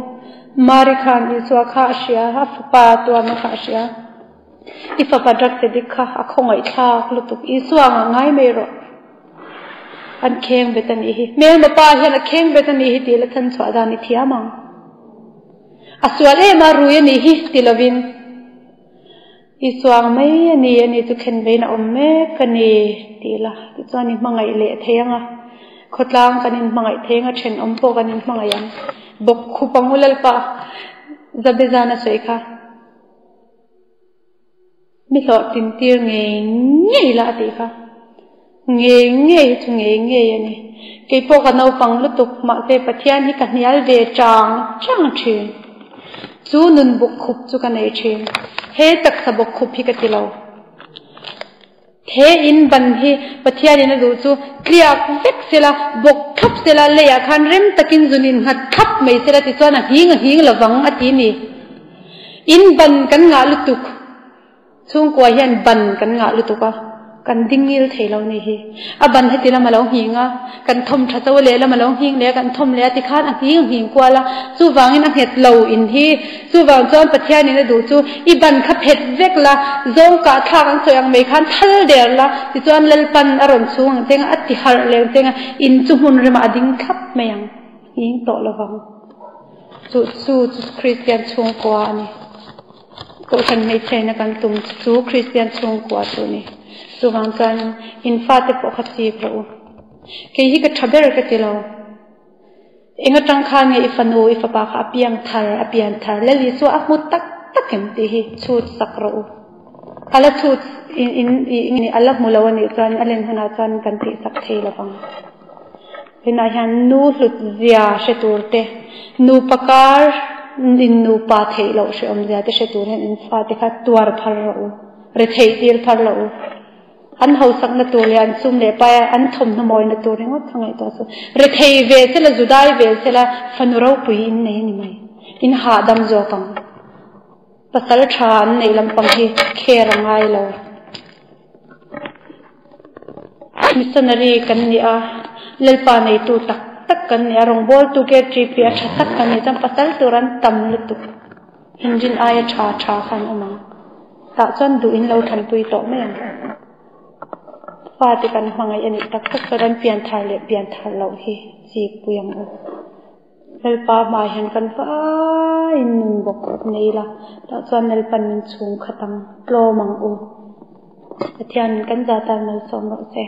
Mari khan Isua kha a hria, a fapa tuamna kha a hria. I fapa drug addict kha a khawngaihthlak lutuk. Isua ang a ngai mai rawh. An kheng bet a nih hi. Hmelma pa hian a kheng bet a nih hi tih la chhan chhuah dan i thiam ang. A sual em a rui a nih hi ti lovin i chuang mai a ni a ni chu khen vein a awm mek a ni tih la tichuan i hmangaih leh thei ang a. Khawtlang kan inhmangaih thei ang a, thenawm pawh kan inhmangaih ang. Bawk khup ang u Lalpa Zabezan a sawi kha. Mi hlawhtlin tir ngei ngei la a tih kha. Ngei ngei hi chu ngei ngei a ni. Kei pawh ka naupang lutuk mahse Pathian hi ka hnial ve chang chang thin. Chu nun buk khup chu ka nei thin. He taksa bawk khup hi ka ti lo. He in ban hi Pathian in a duh chu tliak vek sela, bawk thlap sela, leiah khan rem takin zun in nghat thlap mai sela tichuan a nghing a nghing lovang a ti ni. In ban kan ngah lutuk. Chhungkua hian ban kan ngah lutuk a, kan ding ngil thei lo ni hi. A ban heti lam a lo nghing a, kan thawm tha cho leh lam a lo nghing leh a, kan thawm leh a tikhan a nghing a nghing kual a, chuvangin a nghet lo in hi. Chuvang chuan Pathianin a duh chu i ban kha phet vek la, zawng kah thlak an sawi ang mai khan thal der la, tichuan Lalpan a rawn chhung ang cheng a, a ti harh leh ang cheng a, in chu hmun remah a ding thlap mai ang, nghing tawh lovang. Chu chu chu Kristian chhungkua a ni. Kohhran hmeichhiain a kan tum chu chu Kristian chhungkua chu a ni. Chuvang chuan in fate pawh kha chip rawh u. Kei hi ka tha ber ka ti lo. Eng atang khan nge i fanu, i fapa kha a piang thar, a pian thar Lal Isua a hmu tak tak em tih hi chhut sak rawh u. A la chhut in in a la hmu lo a nih chuan a len hunah chuan kan tih sak thei lo vang. Tunah hian nu hlut zia hre tur te, nupa kar in nupa theih loh hreawm zia te hre tur hian in fate kha tuar phar rawh u, retheih tir phar loh u. An hausakna tur leh an sum leh pai an thawmhnaw mawina tur ringawt kha ngaihtuah suh. Rethei ve sela, zudai ve sela, fanu ropui in nei a ni mai. In hahdam zawk ang. Pasal tha an neih lampang hi kher a ngai lo. Missionary kan ni a, Lalpa neitu tak tak kan ni a, rawngbawltu KTP a tha tak kan ni chuan pasal tur an tam lutuk. Inrin aia tha tha khan awm ang. Tah chuan duh in lo thanpui tawh mai ang. Fate kan hmangaih a nih tak tak chuan an pian thar leh pian thar loh hi chik pui ang u. Lalpa hmai hian kan vaiin nun bawk nei ila, tah chuan Lalpan min chhung khat ang, tlawm ang u. Pathianin kan za tan malsawm rawh se.